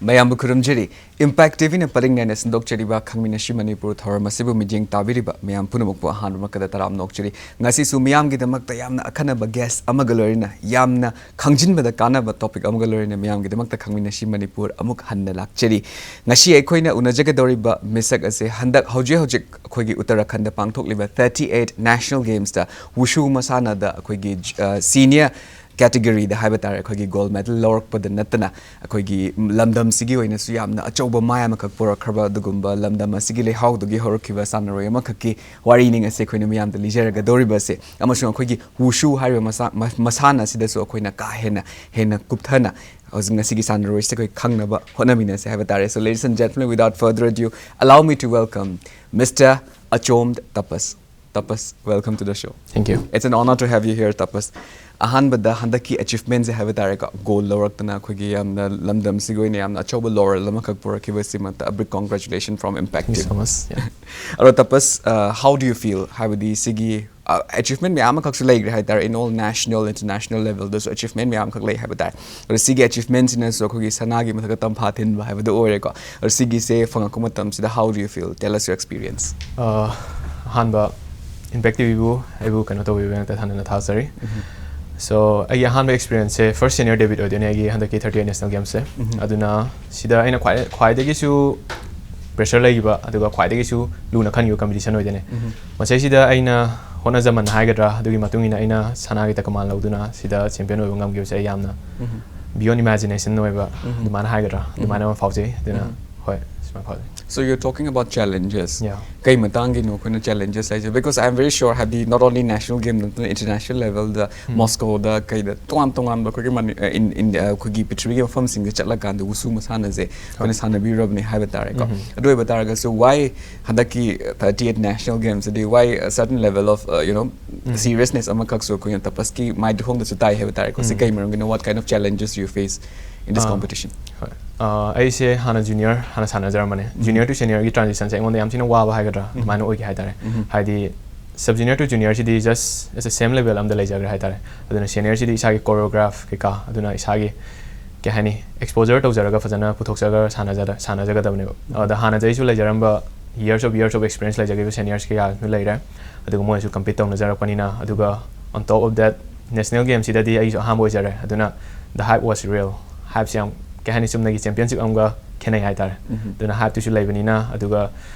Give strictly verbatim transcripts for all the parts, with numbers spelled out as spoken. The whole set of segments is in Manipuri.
ꯃꯌꯥꯝꯕꯨ ꯈꯨꯔꯨꯝꯖꯔꯤ꯫ Impact ꯇꯤ ꯚꯤꯅ ꯄꯔꯤꯡ ꯅꯥꯏꯅ ꯁꯟꯗꯣꯛꯆꯔꯤꯕ ꯈꯪꯃꯤꯟꯅꯁꯤ ꯃꯅꯤꯄꯨꯔ ꯊꯧꯔꯝ ꯑꯁꯤꯕꯨ ꯃꯤꯠꯌꯦꯡ ꯇꯥꯕꯤꯔꯤꯕ ꯃꯌꯥꯝ ꯄꯨꯝꯅꯃꯛꯄꯨ ꯑꯍꯥꯟꯕꯃꯛꯇꯗ ꯇꯔꯥꯝꯅ ꯑꯣꯛꯆꯔꯤ꯫ ꯉꯁꯤꯁꯨ ꯃꯤꯌꯥꯝꯒꯤꯗꯃꯛꯇ ꯌꯥꯝꯅ ꯑꯈꯟꯅꯕ guest ꯑꯃꯒ ꯂꯣꯏꯅꯅ ꯌꯥꯝꯅ ꯈꯪꯖꯤꯟꯕꯗ ꯀꯥꯟꯅꯕ topic ꯑꯃꯒ ꯂꯣꯏꯅꯅ ꯃꯤꯌꯥꯝꯒꯤꯗꯃꯛꯇ ꯈꯪꯃꯤꯟꯅꯁꯤ ꯃꯅꯤꯄꯨꯔ ꯑꯃꯨꯛ ꯍꯟꯅ ꯂꯥꯛꯆꯔꯤ꯫ ꯉꯁꯤ ꯑꯩꯈꯣꯏꯅ ꯎꯅꯖꯒꯗꯧꯔꯤꯕ ꯃꯤꯁꯛ ꯑꯁꯦ ꯍꯟꯗꯛ ꯍꯧꯖꯤꯛ ꯍꯧꯖꯤꯛ ꯑꯩꯈꯣꯏꯒꯤ ꯎꯠꯇꯔꯥꯈꯟꯗ ꯄꯥꯡꯊꯣꯛꯂꯤꯕ thirty eight National Games ꯇ wushu ꯃꯁꯥꯟꯅꯗ ꯑꯩꯈꯣꯏꯒꯤ, ꯑ, senior category ꯗ ꯍꯥꯏꯕ ꯇꯥꯔꯦ, ꯑꯩꯈꯣꯏꯒꯤ gold medal ꯂꯧꯔꯛꯄꯗ ꯅꯠꯇꯅ ꯑꯩꯈꯣꯏꯒꯤ ꯂꯝꯗꯝꯁꯤꯒꯤ ꯑꯣꯏꯅꯁꯨ ꯌꯥꯝꯅ ꯑꯆꯧꯕ ꯃꯥꯏ ꯑꯃꯈꯛ ꯄꯨꯔꯛꯈ꯭ꯔꯕ ꯑꯗꯨꯒꯨꯝꯕ ꯂꯝꯗꯝ ꯑꯁꯤꯒꯤ ꯂꯩꯍꯥꯎꯗꯒꯤ ꯍꯧꯔꯛꯈꯤꯕ ꯁꯥꯟꯅꯔꯣꯏ ꯑꯃꯈꯛꯀꯤ ꯋꯥꯔꯤꯅꯤ ꯉꯁꯤ ꯑꯩꯈꯣꯏꯅ ꯃꯤꯌꯥꯝꯗ ꯂꯤꯖꯔꯒꯗꯧꯔꯤꯕꯁꯦ꯫ ꯑꯃꯁꯨꯡ ꯑꯩꯈꯣꯏꯒꯤ wushu ꯍꯥꯏꯔꯤꯕ ꯃꯁꯥ-, ꯃ-, ꯃꯁꯥꯟꯅ ꯑꯁꯤꯗꯁꯨ ꯑꯩꯈꯣꯏꯅ ꯀꯥ ꯍꯦꯟꯅ, ꯍꯦꯟꯅ ꯀꯨꯞꯊꯅ ꯍꯧꯖꯤꯛ ꯉꯁꯤꯒꯤ ꯁꯥꯟꯅꯔꯣꯏꯁꯦ ꯑꯩꯈꯣꯏ ꯈꯪꯅꯕ ꯍꯣꯠꯅꯃꯤꯟꯅꯁꯦ ꯍꯥꯏꯕ ꯇꯥꯔꯦ꯫ So, ladies and gentlemen, without further ado, allow me to welcome Mister Achom Tapas. Tapas, welcome to the show. Thank you. It's an honor to have you here, Tapas. ꯑꯍꯥꯟꯕꯗ ꯍꯟꯗꯛꯀꯤ achievement ꯁꯦ ꯍꯥꯏꯕ ꯇꯥꯔꯦꯀꯣ, gold ꯂꯧꯔꯛꯇꯅ ꯑꯩꯈꯣꯏꯒꯤ ꯌꯥꯝꯅ ꯂꯝꯗꯝꯁꯤꯒꯤ ꯑꯣꯏꯅ ꯌꯥꯝꯅ ꯑꯆꯧꯕ laurel ꯑꯃꯈꯛ ꯄꯨꯔꯛꯈꯤꯕꯁꯤꯃꯛꯇ a big congratulations from Impact Thank you Team. So much. Yeah. ꯑꯗꯣ Tapas, uh, how do you feel? ꯍꯥꯏꯕꯗꯤ ꯁꯤꯒꯤ, uh, achievement ꯃꯌꯥꯝ ꯑꯃꯈꯛꯁꯨ ꯂꯩꯈ꯭ꯔꯦ ꯍꯥꯏꯇꯥꯔꯦ, in all national, international level ꯗꯁꯨ achievement ꯃꯌꯥꯝ ꯑꯃꯈꯛ ꯂꯩ ꯍꯥꯏꯕ ꯇꯥꯔꯦ꯫ ꯑꯗꯣ ꯁꯤꯒꯤ achievement ꯁꯤꯅꯁꯨ ꯑꯩꯈꯣꯏꯒꯤ ꯁꯅꯥꯒꯤ ꯃꯊꯛꯇ ꯇꯝꯐꯥ ꯊꯤꯟꯕ ꯍꯥꯏꯕꯗꯨ ꯑꯣꯏꯔꯦꯀꯣ꯫ ꯑꯗꯣ ꯁꯤꯒꯤꯁꯦ ꯐꯪꯉꯛꯄ ꯃꯇꯝꯁꯤꯗ how do you feel? Tell us your experience. ꯑ, ꯑꯍꯥꯟꯕ Impact ꯇꯤ ꯚꯤꯕꯨ ꯑꯩꯕꯨ ꯀꯩꯅꯣ ꯇꯧꯕꯤꯕꯒꯤꯗꯃꯛꯇ ꯍꯥꯟꯅ ꯊꯥꯖꯔꯤ꯫ ꯎꯝ꯫ So, ꯑꯩꯒꯤ ꯑꯍꯥꯟꯕ experience ꯁꯦ first senior debut ꯑꯣꯏꯗꯣꯏꯅꯦ ꯑꯩꯒꯤ ꯍꯟꯗꯛꯀꯤ thirty eight National Games ꯁꯦ꯫ ꯎꯝ꯫ ꯑꯗꯨꯅ ꯁꯤꯗ ꯑꯩꯅ ꯈ꯭ꯋꯥꯏ-, ꯈ꯭ꯋꯥꯏꯗꯒꯤꯁꯨ pressure ꯂꯩꯈꯤꯕ ꯑꯗꯨꯒ ꯈ꯭ꯋꯥꯏꯗꯒꯤꯁꯨ ꯂꯨꯅ ꯈꯟꯈꯤꯕ competition ꯑꯣꯏꯗꯣꯏꯅꯦ꯫ ꯎꯝ꯫ ꯃꯁꯤꯁꯤꯗ ꯑꯩꯅ ꯍꯣꯠꯅꯖꯃꯟ ꯍꯥꯏꯒꯗ꯭ꯔꯥ, ꯑꯗꯨꯒꯤ ꯃꯇꯨꯡ ꯏꯟꯅ ꯑꯩꯅ ꯁꯅꯥꯒꯤ ꯇꯀꯃꯥꯟ ꯂꯧꯗꯨꯅ ꯁꯤꯗ champion ꯑꯣꯏꯕ ꯉꯝꯈꯤꯕꯁꯦ ꯑꯩ ꯌꯥꯝꯅ ꯎꯝ꯫ beyond imagination ꯑꯣꯏꯕ ꯎꯝ꯫ ꯑꯗꯨꯃꯥꯏꯅ ꯍꯥꯏꯒꯗ꯭ꯔꯥ, ꯎꯝ꯫ ꯑꯗꯨꯃꯥꯏꯅ ꯑꯃ ꯐꯥꯎꯖꯩ꯫ ꯑꯗꯨꯅ ꯎꯝ꯫ ꯍꯣꯏ, ꯁꯨꯃꯥꯏꯅ ꯐꯥꯎꯖꯩ꯫ So you're talking about challenges. Yeah. ꯀꯩ ꯃꯇꯥꯡꯒꯤꯅꯣ ꯑꯩꯈꯣꯏꯅ challenges ꯍꯥꯏꯁꯦ? Because I am very sure, ꯍꯥꯏꯗꯤ, not only national game ꯅꯠꯇꯅ international level ꯗ, ꯎꯝ꯫ Moscow ꯗ ꯀꯩꯗ ꯇꯣꯉꯥꯟ ꯇꯣꯉꯥꯟꯕ ꯑꯩꯈꯣꯏꯒꯤ ꯃꯅꯤ-, ꯑ, in-, in-, ꯑ, ꯑꯩꯈꯣꯏꯒꯤ ꯄ꯭ꯔꯤꯊꯤꯕꯤꯒꯤ ꯃꯐꯝꯁꯤꯡꯗ ꯆꯠꯂꯀꯥꯟꯗ wushu ꯃꯁꯥꯟꯅꯁꯦ ꯑꯩꯈꯣꯏꯅ ꯍꯣꯏ꯫ ꯁꯥꯟꯅꯕꯤꯔꯕꯅꯦ ꯍꯥꯏꯕ ꯇꯥꯔꯦꯀꯣ꯫ ꯎꯝ꯫ ꯑꯗꯨ ꯑꯣꯏꯕ ꯇꯥꯔꯒꯁꯨ, why ꯍꯟꯗꯛꯀꯤ thirty eight National Games ꯗꯗꯤ why a certain level of, uh, you know, um. seriousness ꯑꯃꯈꯛꯁꯨ ꯑꯩꯈꯣꯏꯅ Tapas ꯀꯤ ꯃꯥꯏꯊꯣꯡꯗꯁꯨ ꯇꯥꯏ ꯍꯥꯏꯕ ꯇꯥꯔꯦꯀꯣ꯫ ꯁꯤ ꯎꯝ꯫ ꯀꯩ ꯃꯔꯝꯒꯤꯅꯣ? What kind of challenges you face in this ah, competition? ꯍꯣꯏ꯫ ꯑꯥ, ꯑꯩꯁꯦ ꯍꯥꯟꯅ junior ꯍꯥꯟꯅ ꯁꯥꯟꯅꯖꯔꯝꯕꯅꯦ꯫ ꯎꯝ꯫ Junior to senior ꯒꯤ transition ꯁꯦ ꯑꯩꯉꯣꯟꯗ ꯌꯥꯝ ꯊꯤꯅ ꯋꯥꯕ ꯍꯥꯏꯒꯗ꯭ꯔꯥ, ꯎꯝ꯫ ꯑꯗꯨꯃꯥꯏꯅ ꯑꯣꯏꯈꯤ ꯍꯥꯏꯇꯥꯔꯦ꯫ ꯎꯝ꯫ ꯍꯥꯏꯗꯤ, sub junior to junior CD just as a same level ꯑꯃꯗ ꯂꯩꯖꯈ꯭ꯔꯦ ꯍꯥꯏꯇꯥꯔꯦ꯫ ꯑꯗꯨꯅ senior ꯁꯤꯗꯤ ꯏꯁꯥꯒꯤ choreograph ꯀꯩꯀꯥ, ꯑꯗꯨꯅ ꯏꯁꯥꯒꯤ ꯀꯩ ꯍꯥꯏꯅꯤ, ꯑꯦꯛꯁꯄꯣꯖꯔ ꯇꯧꯖꯔꯒ ꯐꯖꯅ ꯄꯨꯊꯣꯛꯆꯒ ꯁꯥꯟꯅꯖꯗ ꯁꯥꯟꯅꯖꯒꯗꯕꯅꯦꯕ꯫ ꯑꯗ ꯍꯥꯟꯅꯗꯩꯁꯨ ꯂꯩꯖꯔꯝꯕ, years of years of experience ꯂꯩꯖꯈꯤꯕ ꯁꯦꯅꯤꯌꯔꯁ ꯀꯌꯥꯁꯨ ꯂꯩꯔꯦ꯫ ꯑꯗꯨꯒ ꯃꯣꯏꯁꯨ ꯀꯝꯄꯤꯠ ꯇꯧꯅꯖꯔꯛꯄꯅꯤꯅ, ꯑꯗꯨꯒ on top of that, national ꯒꯦꯝꯁꯤꯗꯗꯤ ꯑꯩꯁꯨ ꯑꯍꯥꯟꯕ ꯑꯣꯏꯖꯔꯦ꯫ ꯑꯗꯨꯅ the hype was real. ꯍꯥꯏꯞꯁꯦ ꯌꯥꯝ, ꯀꯩ ꯍꯥꯏꯅꯤ, ꯆꯨꯝꯅꯒꯤ ꯆꯦꯝꯄꯤꯌꯟꯁꯤꯞ ꯑꯃꯒ ꯈꯦꯠꯅꯩ ꯍꯥꯏꯇꯥꯔꯦ꯫ ꯑꯗꯨꯅ ꯍꯥꯏꯞꯇꯨꯁꯨ ꯂꯩꯕꯅꯤꯅ, ꯑꯗꯨꯒ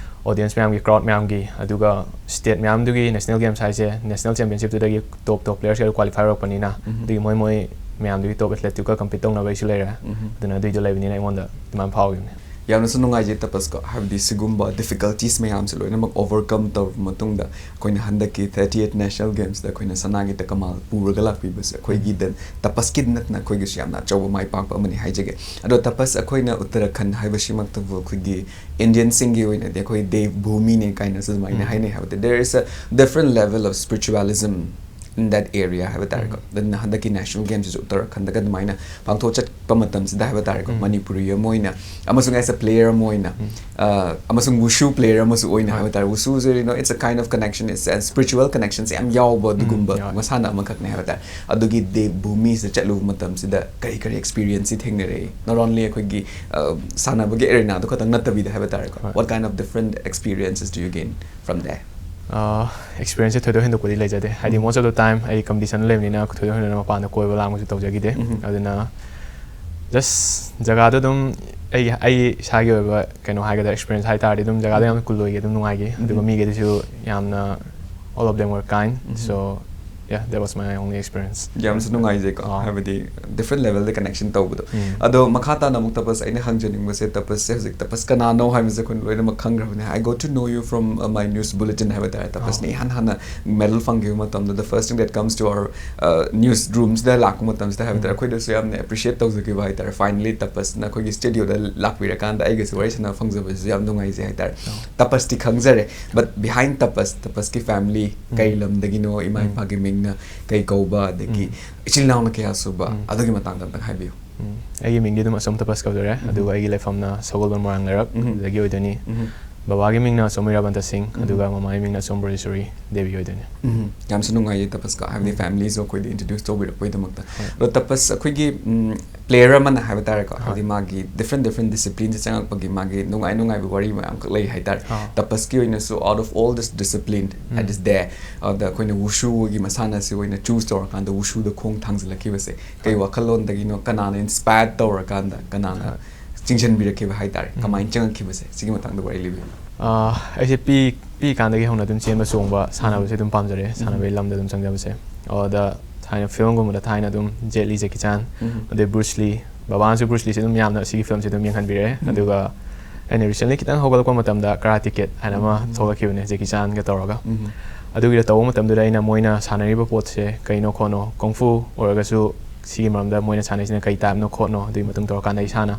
ꯑꯣꯗꯤꯌꯦꯟꯁ ꯃꯌꯥꯝꯒꯤ, ꯀ꯭ꯔꯥꯎꯗ ꯃꯌꯥꯝꯒꯤ, ꯑꯗꯨꯒ ꯁ꯭ꯇꯦꯠ ꯃꯌꯥꯝꯗꯨꯒꯤ ꯅꯦꯁꯅꯦꯜ ꯒꯦꯝꯁ ꯍꯥꯏꯁꯦ ꯅꯦꯁꯅꯦꯜ ꯆꯦꯝꯄꯤꯌꯟꯁꯤꯞꯇꯨꯗꯒꯤ ꯇꯣꯞ ꯇꯣꯞ ꯄ꯭ꯂꯦꯌꯔꯁ ꯀꯌꯥ ꯀ꯭ꯋꯥꯂꯤꯐꯥꯏ ꯑꯣꯏꯔꯛꯄꯅꯤꯅ, ꯑꯗꯨꯒꯤ ꯃꯣꯏ ꯃꯣꯏ ꯃꯌꯥꯝꯗꯨꯒꯤ ꯇꯣꯞ ꯑꯦꯊꯂꯦꯠꯇꯨꯒ ꯀꯝꯄꯤꯠ ꯇꯧꯅꯕꯒꯤꯁꯨ ꯂꯩꯔꯦ꯫ ꯑꯗꯨꯅ ꯑꯗꯨꯏꯗꯣ ꯂꯩꯕꯅꯤꯅ ꯑꯩꯉꯣꯟꯗ ꯑꯗꯨꯃꯥꯏꯅ ꯐꯥꯎꯈꯤꯕꯅꯦ꯫ ꯌꯥꯝꯅꯁꯨ ꯅꯨꯡꯉꯥꯏꯖꯩ ꯇꯄꯁꯀꯣ, ꯍꯥꯏꯕꯗꯤ ꯁꯤꯒꯨꯝꯕ ꯗꯤꯐꯤꯀꯜꯇꯤꯁ ꯃꯌꯥꯝꯁꯦ ꯂꯣꯏꯅꯃꯛ ꯑꯣꯚꯔꯀꯝ ꯇꯧꯔꯕ ꯃꯇꯨꯡꯗ ꯑꯩꯈꯣꯏꯅ ꯍꯟꯗꯛꯀꯤ thirty eight National Gamesꯇ ꯑꯩꯈꯣꯏꯅ ꯁꯅꯥꯒꯤ ꯇꯀꯃꯥꯜ ꯄꯨꯔꯒ ꯂꯥꯛꯄꯤꯕꯁꯦ ꯑꯩꯈꯣꯏꯒꯤꯗ, ꯇꯄꯁꯀꯤꯗ ꯅꯠꯇꯅ ꯑꯩꯈꯣꯏꯒꯤꯁꯨ ꯌꯥꯝꯅ ꯑꯆꯧꯕ ꯃꯥꯏ ꯄꯥꯛꯄ ꯑꯃꯅꯤ ꯍꯥꯏꯖꯒꯦ꯫ ꯑꯗꯣ ꯇꯄꯁ, ꯑꯩꯈꯣꯏꯅ ꯎꯠꯇꯔꯥꯈꯟꯗ ꯍꯥꯏꯕꯁꯤꯃꯛꯇꯕꯨ ꯑꯩꯈꯣꯏꯒꯤ ꯏꯟꯗꯤꯌꯟꯁꯤꯡꯒꯤ ꯑꯣꯏꯅꯗꯤ ꯑꯩꯈꯣꯏ ꯗꯦꯕ ꯚꯨꯃꯤꯅꯦ ꯀꯥꯏꯅꯁꯨ ꯑꯗꯨꯃꯥꯏꯅ ꯍꯥꯏꯅꯩ ꯍꯥꯏꯕꯗꯤ, there is a different level of spiritualism in that area ꯍꯥꯏꯕ ꯇꯥꯔꯦꯀꯣ꯫ ꯑꯗꯨꯅ ꯍꯟꯗꯛꯀꯤ ꯅꯦꯁꯅꯦꯜ ꯒꯦꯝꯁꯤꯁꯨ ꯎꯠꯇꯔꯥꯈꯟꯗꯒ ꯑꯗꯨꯃꯥꯏꯅ ꯄꯥꯡꯊꯣꯛ ꯆꯠꯄ ꯃꯇꯝꯁꯤꯗ ꯍꯥꯏꯕ ꯇꯥꯔꯦꯀꯣ, ꯃꯅꯤꯄꯨꯔꯤ ꯑꯃ ꯑꯣꯏꯅ ꯑꯃꯁꯨꯡ as a player ꯑꯃ ꯑꯣꯏꯅ, ꯑ, ꯑꯃꯁꯨꯡ ꯋꯨꯁꯨ ꯄ꯭ꯂꯦꯌꯔ ꯑꯃꯁꯨ ꯑꯣꯏꯅ ꯍꯥꯏꯕ ꯇꯥꯔꯦ, ꯋꯨꯁꯨꯁꯦ, you know, it's a kind of connection, it's a spiritual connectionꯁꯦ ꯌꯥꯝ ꯌꯥꯎꯕ ꯑꯗꯨꯒꯨꯝꯕ ꯃꯁꯥꯟꯅ ꯑꯃꯈꯛꯅꯦ ꯍꯥꯏꯕ ꯇꯥꯔꯦ꯫ ꯑꯗꯨꯒꯤ ꯗꯦꯕ ꯚꯨꯃꯤꯁꯤꯗ ꯆꯠꯂꯨꯕ ꯃꯇꯝꯁꯤꯗ ꯀꯔꯤ ꯀꯔꯤ ꯑꯦꯛꯁꯄꯤꯔꯤꯌꯦꯟꯁꯁꯤ ꯊꯦꯡꯅꯔꯛꯏ? Not only ꯑꯩꯈꯣꯏꯒꯤ, ꯑ, ꯁꯥꯟꯅꯕꯒꯤ ꯑꯦꯔꯦꯅꯥꯗꯨ ꯈꯛꯇꯪ ꯅꯠꯇꯕꯤꯗ ꯍꯥꯏꯕ ꯇꯥꯔꯦꯀꯣ, what kind of different experiences do you gain from there? ꯑꯦꯛꯁꯄꯤꯔꯤꯌꯦꯟꯁꯁꯦ ꯊꯣꯏꯗꯣꯛ ꯍꯦꯟꯗꯣꯛꯄꯗꯤ ꯂꯩꯖꯗꯦ, ꯍꯥꯏꯗꯤ most of the time ꯑꯩ ꯀꯝꯄꯤꯇꯤꯁꯟ ꯂꯩꯕꯅꯤꯅ ꯊꯣꯏꯗꯣꯛ ꯍꯦꯟꯗꯣꯛꯅ ꯃꯄꯥꯟꯗ ꯀꯣꯏꯕ ꯂꯥꯡꯕꯁꯨ ꯇꯧꯖꯈꯤꯗꯦ꯫ ꯑꯗꯨꯅ just ꯖꯒꯥꯗꯣ ꯑꯗꯨꯝ ꯑꯩꯒꯤ, ꯑꯩ ꯏꯁꯥꯒꯤ ꯑꯣꯏꯕ ꯀꯩꯅꯣ ꯍꯥꯏꯒꯗ꯭ꯔꯥ, ꯑꯦꯛꯁꯄꯤꯔꯤꯌꯦꯟꯁ ꯍꯥꯏ ꯇꯥꯔꯗꯤ ꯑꯗꯨꯝ ꯖꯒꯥꯗꯣ ꯌꯥꯝꯅ ꯀꯨꯜ ꯑꯣꯏꯒꯤ, ꯑꯗꯨꯝ ꯅꯨꯡꯉꯥꯏꯈꯤ꯫ ꯑꯗꯨꯒ ꯃꯤꯈꯩꯗꯨꯁꯨ ꯌꯥꯝꯅ, all of them were kind. So yeah, that was my only experience. ꯌꯥꯝꯁꯨ ꯅꯨꯡꯉꯥꯏꯖꯩꯀꯣ, ꯑꯥ꯫ ꯍꯥꯏꯕꯗꯤ ꯗꯤꯐ꯭ꯔꯦꯟ ꯂꯦꯚꯦꯜꯗ ꯀꯅꯦꯛꯁꯟ ꯇꯧꯕꯗꯣ꯫ ꯑꯗꯣ ꯃꯈꯥ ꯇꯥꯅ ꯑꯃꯨꯛ ꯇꯄꯁ, ꯑꯩꯅ ꯍꯪꯖꯅꯤꯡꯕꯁꯦ, ꯇꯄꯁꯁꯦ ꯍꯧꯖꯤꯛ ꯇꯄꯁ ꯀꯅꯥꯅꯣ ꯍꯥꯏꯕꯁꯦ ꯑꯩꯈꯣꯏꯅ ꯂꯣꯏꯅꯃꯛ ꯈꯪꯈ꯭ꯔꯕꯅꯦ꯫ I got to know you from, uh, my news bulletin ꯍꯥꯏꯕ ꯇꯥꯔꯦ꯫ ꯇꯄꯁꯅ ꯏꯍꯥꯟ ꯍꯥꯟꯅ ꯃꯦꯗꯜ ꯐꯪꯈꯤꯕ ꯃꯇꯝꯗꯨꯗ, first thing that comes to our, uh, news roomꯁꯤꯗ ꯂꯥꯛꯄ ꯃꯇꯝꯁꯤꯗ ꯍꯥꯏꯕ ꯇꯥꯔꯦ, ꯑꯩꯈꯣꯏꯗꯁꯨ ꯌꯥꯝꯅ ꯑꯦꯄ꯭ꯔꯤꯁꯤꯌꯦꯠ ꯇꯧꯖꯈꯤꯕ ꯍꯥꯏ ꯇꯥꯔꯦ꯫ Finally ꯇꯄꯁꯅ ꯑꯩꯈꯣꯏꯒꯤ ꯁ꯭ꯇꯨꯗꯤꯑꯣꯗ ꯂꯥꯛꯄꯤꯔꯀꯥꯟꯗ ꯑꯩꯒꯁꯨ ꯋꯥꯔꯤ ꯁꯥꯟꯅꯕ ꯐꯪꯖꯕꯁꯤꯁꯨ ꯌꯥꯝ ꯅꯨꯡꯉꯥꯏꯖꯩ ꯍꯥꯏ ꯇꯥꯔꯦ꯫ ꯇꯄꯁꯇꯤ ꯈꯪꯖꯔꯦ, but behind ꯇꯄꯁ, ꯇꯄꯁꯀꯤ ꯐꯦꯃꯤꯂꯤ ꯀꯩ ꯂꯝꯗꯒꯤꯅꯣ, ꯏꯃꯥ ꯏꯄꯥꯒꯤ ꯃꯤꯡꯅ ꯀꯩ ꯀꯧꯕ, ꯑꯗꯒꯤ ꯏꯆꯤꯜ ꯏꯅꯥꯎꯅ ꯀꯌꯥ ꯁꯨꯕ, ꯑꯗꯨꯒꯤ ꯃꯇꯥꯡꯗ ꯑꯝꯇꯪ ꯍꯥꯏꯕꯤꯌꯨ꯫ ꯎꯝ, ꯑꯩꯒꯤ ꯃꯤꯡꯗꯤ ꯑꯗꯨꯝ ꯑꯁꯣꯝ ꯇꯄꯁ ꯀꯧꯖꯔꯦ, ꯑꯗꯨꯒ ꯑꯩꯒꯤ ꯂꯩꯐꯝꯅ ꯁꯒꯣꯜꯕꯟ ꯃꯣꯏꯔꯥꯡ ꯂꯩꯔꯛ, ꯑꯗꯨꯗꯒꯤ ꯑꯣꯏꯗꯣꯏꯅꯤ꯫ ꯕꯕꯥꯒꯤ ꯃꯤꯡꯅ ꯑꯁꯣꯝ ꯏꯔꯥꯕꯟꯇ ꯁꯤꯡ, ꯑꯗꯨꯒ ꯃꯃꯥꯒꯤ ꯃꯤꯡꯅ ꯑꯁꯣꯝ ꯕ꯭ꯔꯖꯦꯁꯣꯔꯤ ꯗꯦꯕꯤ ꯑꯣꯏꯗꯣꯏꯅꯤ꯫ ꯎꯝ, ꯌꯥꯝꯁꯨ ꯅꯨꯡꯉꯥꯏꯌꯦ ꯇꯄꯁꯀ, ꯍꯥꯏꯕꯗꯤ ꯐꯦꯃꯤꯂꯤꯁꯨ ꯑꯩꯈꯣꯏꯗ ꯏꯟꯇ꯭ꯔꯣꯗ꯭ꯌꯨꯁ ꯇꯧꯕꯤꯔꯛꯄꯒꯤꯗꯃꯛꯇ꯫ ꯑꯗꯣ ꯇꯄꯁ, ꯑꯩꯈꯣꯏꯒꯤ, ꯎꯝ, ꯄ꯭ꯂꯦꯌꯔ ꯑꯃꯅ ꯍꯥꯏꯕ ꯇꯥꯔꯦꯀꯣ, ꯍꯥꯏꯗꯤ ꯃꯥꯒꯤ ꯗꯤꯐ꯭ꯔꯦꯟ ꯗꯤꯐ꯭ꯔꯦꯟ ꯗꯤꯁꯤꯄ꯭ꯂꯤꯟꯁꯦ ꯆꯪꯉꯛꯄꯒꯤ ꯃꯥꯒꯤ ꯅꯨꯡꯉꯥꯏ ꯅꯨꯡꯉꯥꯏꯕ ꯋꯥꯔꯤ ꯃꯌꯥꯝꯈꯛ ꯂꯩ ꯍꯥꯏꯇꯥꯔꯦ꯫ ꯇꯄꯁꯀꯤ ꯑꯣꯏꯅꯁꯨ, out of all this discipline that is there, ꯑꯗ ꯑꯩꯈꯣꯏꯅ ꯋꯨꯁꯨꯒꯤ ꯃꯁꯥꯟꯅꯁꯤ ꯑꯣꯏꯅ ꯆꯨꯁ ꯇꯧꯔꯀꯥꯟꯗ ꯋꯨꯁꯨꯗ ꯈꯣꯡ ꯊꯥꯡꯖꯤꯜꯂꯛꯈꯤꯕꯁꯦ ꯀꯩ ꯋꯥꯈꯜꯂꯣꯟꯗꯒꯤꯅꯣ, ꯀꯅꯥꯅ ꯏꯟꯁꯄꯥꯌꯔ ꯇꯧꯔꯀꯥꯟꯗ, ꯀꯅꯥꯅ ꯆꯤꯡꯁꯤꯟꯕꯤꯔꯛꯈꯤꯕ ꯍꯥꯏꯇꯥꯔꯦ, ꯀꯃꯥꯏꯅ ꯆꯪꯉꯛꯈꯤꯕꯁꯦ, ꯁꯤꯒꯤ ꯃꯇꯥꯡꯗ ꯋꯥꯔꯤ ꯂꯤꯕꯤꯌꯨ꯫ ꯑꯥ, ꯑꯩꯁꯦ ꯄꯤ-, ꯄꯤꯛꯏꯀꯥꯟꯗꯒꯤ ꯍꯧꯅ ꯑꯗꯨꯝ ꯆꯦꯟꯕ ꯆꯣꯡꯕ, ꯁꯥꯟꯅꯕꯁꯦ ꯑꯗꯨꯝ ꯄꯥꯝꯖꯔꯛꯑꯦ, ꯁꯥꯟꯅꯕꯒꯤ ꯂꯝꯗ ꯑꯗꯨꯝ ꯆꯪꯖꯕꯁꯦ꯫ ꯑꯗ ꯊꯥꯏꯅ ꯐꯤꯂꯝꯒꯨꯝꯕꯗ ꯊꯥꯏꯅ ꯑꯗꯨꯝ ꯖꯦꯠ ꯂꯤ, ꯖꯦꯀꯤ ꯆꯥꯟ, ꯑꯗꯩ ꯕ꯭ꯔꯨꯁ ꯂꯤ, ꯕꯕꯥꯅꯁꯨ ꯕ꯭ꯔꯨꯁ ꯂꯤꯁꯦ ꯑꯗꯨꯝ ꯌꯥꯝꯅ ꯁꯤꯒꯤ ꯐꯤꯂꯝꯁꯦ ꯑꯗꯨꯝ ꯌꯦꯡꯍꯟꯕꯤꯔꯛꯑꯦ꯫ ꯑꯗꯨꯒ ꯑꯩꯅ recently ꯈꯤꯇꯪ ꯍꯧꯒꯠꯂꯛꯄ ꯃꯇꯝꯗ Karate Kid ꯍꯥꯏꯅ ꯑꯃ ꯊꯣꯛꯂꯛꯈꯤꯕꯅꯦ, ꯖꯦꯀꯤ ꯆꯥꯟꯒ ꯇꯧꯔꯒ꯫ ꯑꯗꯨꯒꯤꯗ ꯇꯧꯕ ꯃꯇꯝꯗꯨꯗ ꯑꯩꯅ ꯃꯣꯏꯅ ꯁꯥꯟꯅꯔꯤꯕ ꯄꯣꯠꯁꯦ ꯀꯩꯅꯣ ꯈꯣꯠꯅꯣ, ꯀꯣꯡꯐꯨ ꯑꯣꯏꯔꯒꯁꯨ ꯁꯤꯒꯤ ꯃꯔꯝꯗ ꯃꯣꯏꯅ ꯁꯥꯟꯅꯩꯁꯤꯅ ꯀꯩ ꯇꯥꯏꯞꯅꯣ ꯈꯣꯠꯅꯣ, ꯑꯗꯨꯒꯤ ꯃꯇꯨꯡ ꯇꯧꯔꯀꯥꯟꯗ ꯏꯁꯥꯅ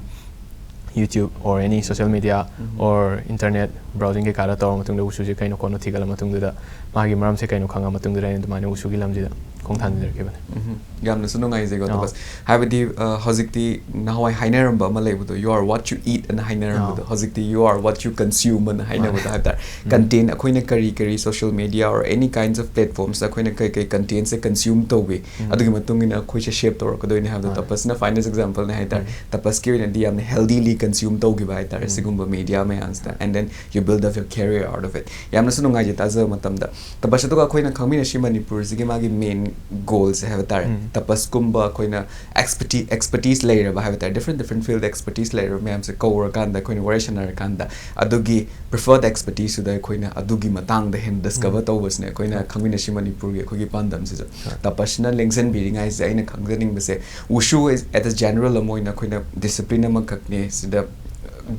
YouTube or any social media or internet browsing ꯀꯩꯀꯥꯗ ꯇꯧꯔ ꯃꯇꯨꯡꯗ ꯋꯨꯁꯨꯁꯦ ꯀꯩꯅꯣ ꯈꯣꯠꯅꯣ ꯊꯤꯒꯠꯂ ꯃꯇꯨꯡꯗꯨꯗ ꯃꯥꯒꯤ ꯃꯔꯝꯁꯦ ꯀꯩꯅꯣ ꯈꯪꯉ ꯃꯇꯨꯡꯗꯨꯗ ꯑꯩꯅ ꯑꯗꯨꯃꯥꯏꯅ ꯋꯨꯁꯨꯒꯤ ꯂꯝꯁꯤꯗ ꯈꯣꯡ ꯊꯥꯡꯖꯔꯛꯈꯤꯕꯅꯦ꯫ ꯎꯝ, ꯌꯥꯝꯅꯁꯨ ꯅꯨꯡꯉꯥꯏꯖꯩꯀꯣ, ꯑꯣ꯫ ꯇꯄꯁ꯫ ꯍꯥꯏꯕꯗꯤ, ꯑ, ꯍꯧꯖꯤꯛꯇꯤ ꯅꯍꯥꯟꯋꯥꯏ ꯍꯥꯏꯅꯔꯝꯕ ꯑꯃ ꯂꯩꯕꯗꯣ, "You are what you eat" ꯑꯅ ꯍꯥꯏꯅꯔꯝꯕꯗꯣ, ꯑꯣ꯫ ꯍꯧꯖꯤꯛꯇꯤ "You are what you consume" ꯑꯅ ꯍꯥꯏꯅꯕꯗꯣ ꯍꯥꯏꯕ ꯇꯥꯔꯦ꯫ ꯎꯝ꯫ Content ꯑꯩꯈꯣꯏꯅ ꯀꯔꯤ ꯀꯔꯤ social media or any kinds of platformsꯇ ꯑꯩꯈꯣꯏꯅ ꯀꯩ ꯀꯩ contentꯁꯦ consume ꯇꯧꯒꯦ, ꯎꯝ꯫ ꯑꯗꯨꯒꯤ ꯃꯇꯨꯡ ꯏꯟꯅ ꯑꯩꯈꯣꯏꯁꯦ shape ꯇꯧꯔꯛꯀꯗꯣꯏꯅꯦ ꯍꯥꯏꯕꯗꯣ ꯍꯣꯏ꯫ ꯇꯄꯁꯅ finest exampleꯅꯦ ꯍꯥꯏꯇꯥꯔꯦ꯫ ꯎꯝ꯫ ꯇꯄꯁꯀꯤ ꯑꯣꯏꯅꯗꯤ ꯌꯥꯝꯅ healthily consume ꯇꯧꯈꯤꯕ ꯍꯥꯏꯇꯥꯔꯦ, ꯎꯝ꯫ ꯁꯤꯒꯨꯝꯕ media ꯃꯌꯥꯝꯁꯤꯗ, and then you build up your career out of it꯫ ꯌꯥꯝꯅꯁꯨ ꯅꯨꯡꯉꯥꯏꯖꯩ ꯇꯥꯖꯕ ꯃꯇꯝꯗ꯫ ꯇꯄꯁ, ꯑꯗꯨꯒ ꯑꯩꯈꯣꯏꯅ ꯈꯪꯃꯤꯟꯅꯁꯤ ꯃꯅꯤꯄꯨꯔꯁꯤꯒꯤ ꯃꯥꯒꯤ main goalꯁꯦ ꯍꯥꯏꯕ ꯇꯥꯔꯦ, ꯎꯝ꯫ ꯇꯄꯁꯀꯨꯝꯕ ꯑꯩꯈꯣꯏꯅ experti-, expertise ꯂꯩꯔꯕ ꯍꯥꯏꯕ ꯇꯥꯔꯦ, different different field expertise ꯂꯩꯔꯕ ꯃꯌꯥꯝꯁꯦ ꯀꯧꯔꯀꯥꯟꯗ ꯑꯩꯈꯣꯏꯅ ꯋꯥꯔꯤ ꯁꯥꯟꯅꯔꯀꯥꯟꯗ ꯑꯗꯨꯒꯤ preferred expertiseꯇꯨꯗ ꯑꯩꯈꯣꯏꯅ ꯑꯗꯨꯒꯤ ꯃꯇꯥꯡꯗ ꯍꯦꯟꯅ discover ꯎꯝ꯫ ꯇꯧꯕꯁꯤꯅ ꯑꯩꯈꯣꯏꯅ ꯎꯝ꯫ ꯈꯪꯃꯤꯟꯅꯁꯤ ꯃꯅꯤꯄꯨꯔꯒꯤ ꯑꯩꯈꯣꯏꯒꯤ ꯄꯥꯟꯗꯝꯁꯤꯁꯨ꯫ ꯍꯣꯏ꯫ ꯇꯄꯁꯅ ꯂꯦꯡꯁꯤꯟꯕꯤꯔꯤꯉꯩꯁꯤꯗ ꯑꯩꯅ ꯈꯪꯖꯅꯤꯡꯕꯁꯦ, ꯋꯨꯁꯨ is at a general ꯑꯃ ꯑꯣꯏꯅ ꯑꯩꯈꯣꯏꯅ discipline ꯑꯃꯈꯛꯅꯦ, ꯁꯤꯗ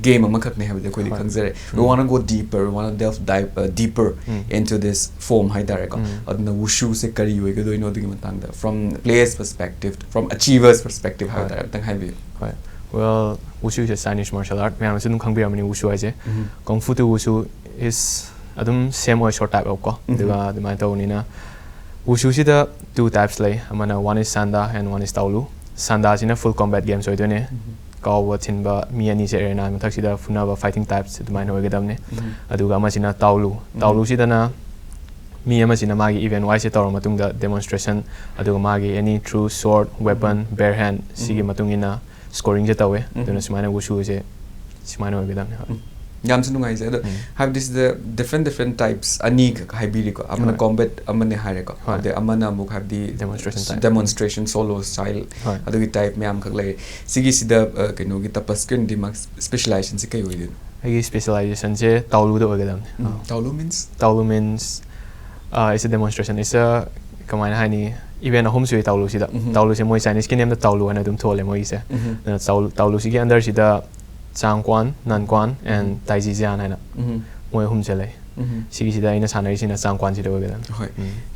game ꯑꯃꯈꯛꯅꯦ ꯍꯥꯏꯕꯗꯤ ꯑꯩꯈꯣꯏꯗꯤ ꯍꯣꯏ꯫ ꯈꯪꯖꯔꯦ꯫ We um. Wanna go deeper, we wanna delve dive, uh, deeper um. Into this form ꯍꯥꯏꯇꯥꯔꯦꯀꯣ꯫ ꯎꯝ꯫ ꯑꯗꯨꯅ ꯋꯨꯁꯨꯁꯦ ꯀꯔꯤ ꯑꯣꯏꯒꯗꯣꯏꯅꯣ ꯑꯗꯨꯒꯤ ꯃꯇꯥꯡꯗ, from players perspective, from achievers perspective ꯍꯥꯏꯕ ꯍꯣꯏ꯫ ꯇꯥꯔꯦ, ꯑꯝꯇꯪ ꯍꯥꯏꯕꯤꯌꯨ꯫ ꯍꯣꯏ꯫ Well, ꯋꯨꯁꯨ is a Chinese martial art, ꯃꯌꯥꯝꯅꯁꯨ ꯑꯗꯨꯝ ꯈꯪꯕꯤꯔꯝꯃꯅꯤ ꯋꯨꯁꯨ ꯍꯥꯏꯁꯦ꯫ ꯎꯝ꯫ Kung Fu to ꯋꯨꯁꯨ is ꯑꯗꯨꯝ same ꯑꯣꯏ, short type of ꯀꯣ꯫ ꯎꯝ꯫ ꯑꯗꯨꯒ ꯑꯗꯨꯃꯥꯏꯅ ꯇꯧꯕꯅꯤꯅ ꯋꯨꯁꯨꯁꯤꯗ two types ꯂꯩ, ꯑꯃꯅ one is Sanda and one is Taolu꯫ ꯁꯟꯗꯥꯁꯤꯅ full combat games ꯑꯣꯏꯗꯣꯏꯅꯦ꯫ ꯎꯝ꯫ ꯀꯥꯎꯕ ꯊꯤꯟꯕ, ꯃꯤ ꯑꯅꯤꯁꯦ arena ꯃꯊꯛꯁꯤꯗ ꯐꯨꯅꯕ, fighting types ꯑꯗꯨꯃꯥꯏꯅ ꯑꯣꯏꯒꯗꯕꯅꯦ꯫ ꯎꯝ꯫ ꯑꯗꯨꯒ ꯑꯃꯁꯤꯅ ꯇꯥꯎꯂꯨ꯫ ꯎꯝ꯫ ꯇꯥꯎꯂꯨꯁꯤꯗꯅ ꯃꯤ ꯑꯃꯁꯤꯅ ꯃꯥꯒꯤ event wise ꯁꯦ ꯇꯧꯔ ꯃꯇꯨꯡꯗ demonstration, ꯑꯗꯨꯒ ꯃꯥꯒꯤ any through sword, weapon, bare hand, ꯁꯤꯒꯤ ꯃꯇꯨꯡ ꯏꯟꯅ scoring ꯁꯦ ꯇꯧꯋꯦ꯫ ꯑꯗꯨꯅ ꯁꯨꯃꯥꯏꯅ wushu ꯁꯦ ꯁꯨꯃꯥꯏꯅ ꯑꯣꯏꯒꯗꯕꯅꯤ꯫ ꯍꯣꯏ꯫ ꯌꯥꯝꯁꯨ ꯅꯨꯡꯉꯥꯏꯖꯩ꯫ ꯑꯗꯣ ꯍꯥꯏꯕꯗꯤ ꯁꯤꯗ different different types ꯑꯅꯤꯈꯛ ꯍꯥꯏꯕꯤꯔꯤꯀꯣ꯫ ꯑꯃꯅ ꯍꯣꯏ꯫ Combat ꯑꯃꯅꯦ ꯍꯥꯏꯔꯦꯀꯣ꯫ ꯍꯣꯏ꯫ ꯑꯗꯩ ꯑꯃꯅ ꯑꯃꯨꯛ ꯍꯥꯏꯕꯗꯤ Demonstration type꯫ Demonstration solo style ꯍꯣꯏ꯫ ꯑꯗꯨꯒꯤ type ꯃꯌꯥꯝꯈꯛ ꯂꯩꯔꯦ꯫ ꯁꯤꯒꯤꯁꯤꯗ ꯑ, ꯀꯩꯅꯣꯒꯤ Tapasꯀꯤ ꯑꯣꯏꯅꯗꯤ ꯃꯥꯒꯤ specialization ꯁꯦ ꯀꯩ ꯑꯣꯏꯗꯣꯏꯅꯣ? ꯑꯩꯒꯤ specialization ꯁꯦ Taoluꯗ ꯑꯣꯏꯒꯗꯕꯅꯤ꯫ Taolu means? Taolu means, uh, it's a demonstration, it's a, ꯀꯃꯥꯏꯅ ꯍꯥꯏꯅꯤ, event ꯑꯍꯨꯝ ꯁꯨꯏ Taoluꯁꯤꯗ꯫ Taoluꯁꯦ ꯃꯣꯏ Chineseꯀꯤ nameꯗ Taolu ꯍꯥꯏꯅ ꯑꯗꯨꯝ ꯊꯣꯜꯂꯦ ꯃꯣꯏꯒꯤꯁꯦ꯫ ꯑꯗꯨꯅ Taolu, Taoluꯁꯤꯒꯤ underꯁꯤꯗ Changquan, Nanquan and Taijijian ꯍꯥꯏꯅ ꯃꯣꯏ ꯑꯍꯨꯝꯁꯦ ꯂꯩ꯫ ꯁꯤꯒꯤꯁꯤꯗ ꯑꯩꯅ ꯁꯥꯟꯅꯔꯤꯁꯤꯅ Changquanꯁꯤꯗ ꯑꯣꯏꯒꯗꯕꯅꯤ꯫ ꯍꯣꯏ꯫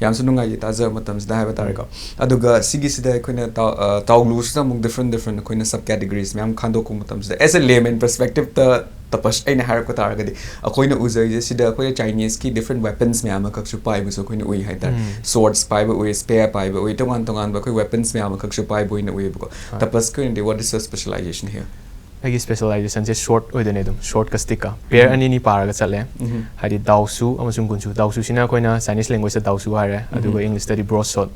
ꯌꯥꯝꯁꯨ ꯅꯨꯡꯉꯥꯏꯖꯩ ꯇꯥꯖꯕ ꯃꯇꯝꯁꯤꯗ ꯍꯥꯏꯕ ꯇꯥꯔꯦꯀꯣ꯫ ꯑꯗꯨꯒ ꯁꯤꯒꯤꯁꯤꯗ ꯑꯩꯈꯣꯏꯅ Tao-, ꯑ, Taoluꯁꯤꯗ ꯑꯃꯨꯛ different different ꯑꯩꯈꯣꯏꯅ sub categories ꯃꯌꯥꯝ ꯈꯟꯗꯣꯛꯄ ꯃꯇꯝꯁꯤꯗ, as a layman perspectiveꯇ Tapas ꯑꯩꯅ ꯍꯥꯏꯔꯛꯄ ꯇꯥꯔꯒꯗꯤ, ꯑꯩꯈꯣꯏꯅ ꯎꯖꯔꯤꯁꯦ ꯁꯤꯗ ꯑꯩꯈꯣꯏꯅ Chineseꯀꯤ different weapons ꯃꯌꯥꯝ ꯑꯃꯈꯛꯁꯨ ꯄꯥꯏꯕꯁꯨ ꯑꯩꯈꯣꯏꯅ ꯎꯏ ꯍꯥꯏꯇꯥꯔꯦ꯫ Swords ꯄꯥꯏꯕ ꯎꯏ, spear ꯄꯥꯏꯕ ꯎꯏ, ꯇꯣꯉꯥꯟ ꯇꯣꯉꯥꯟꯕ ꯑꯩꯈꯣꯏ weapons ꯃꯌꯥꯝ ꯑꯃꯈꯛꯁꯨ ꯄꯥꯏꯕ ꯑꯣꯏꯅ ꯎꯏꯌꯦꯕꯀꯣ꯫ Tapasꯀꯤ ꯑꯣꯏꯅꯗꯤ what is your specialization here? ꯑꯩꯒꯤ specializationꯁꯦ sword ꯑꯣꯏꯗꯣꯏꯅꯦ ꯑꯗꯨꯝ, swordꯀ stickꯀ꯫ Pair ꯑꯅꯤꯅꯤ ꯄꯥꯔꯒ ꯆꯠꯂꯦ꯫ ꯍꯥꯏꯗꯤ Daoshu ꯑꯃꯁꯨꯡ Gunshu꯫ Daoshuꯁꯤꯅ ꯑꯩꯈꯣꯏꯅ Chinese languageꯇ Daoshu ꯍꯥꯏꯔꯦ, ꯑꯗꯨꯒ Englishꯇꯗꯤ broadsword꯫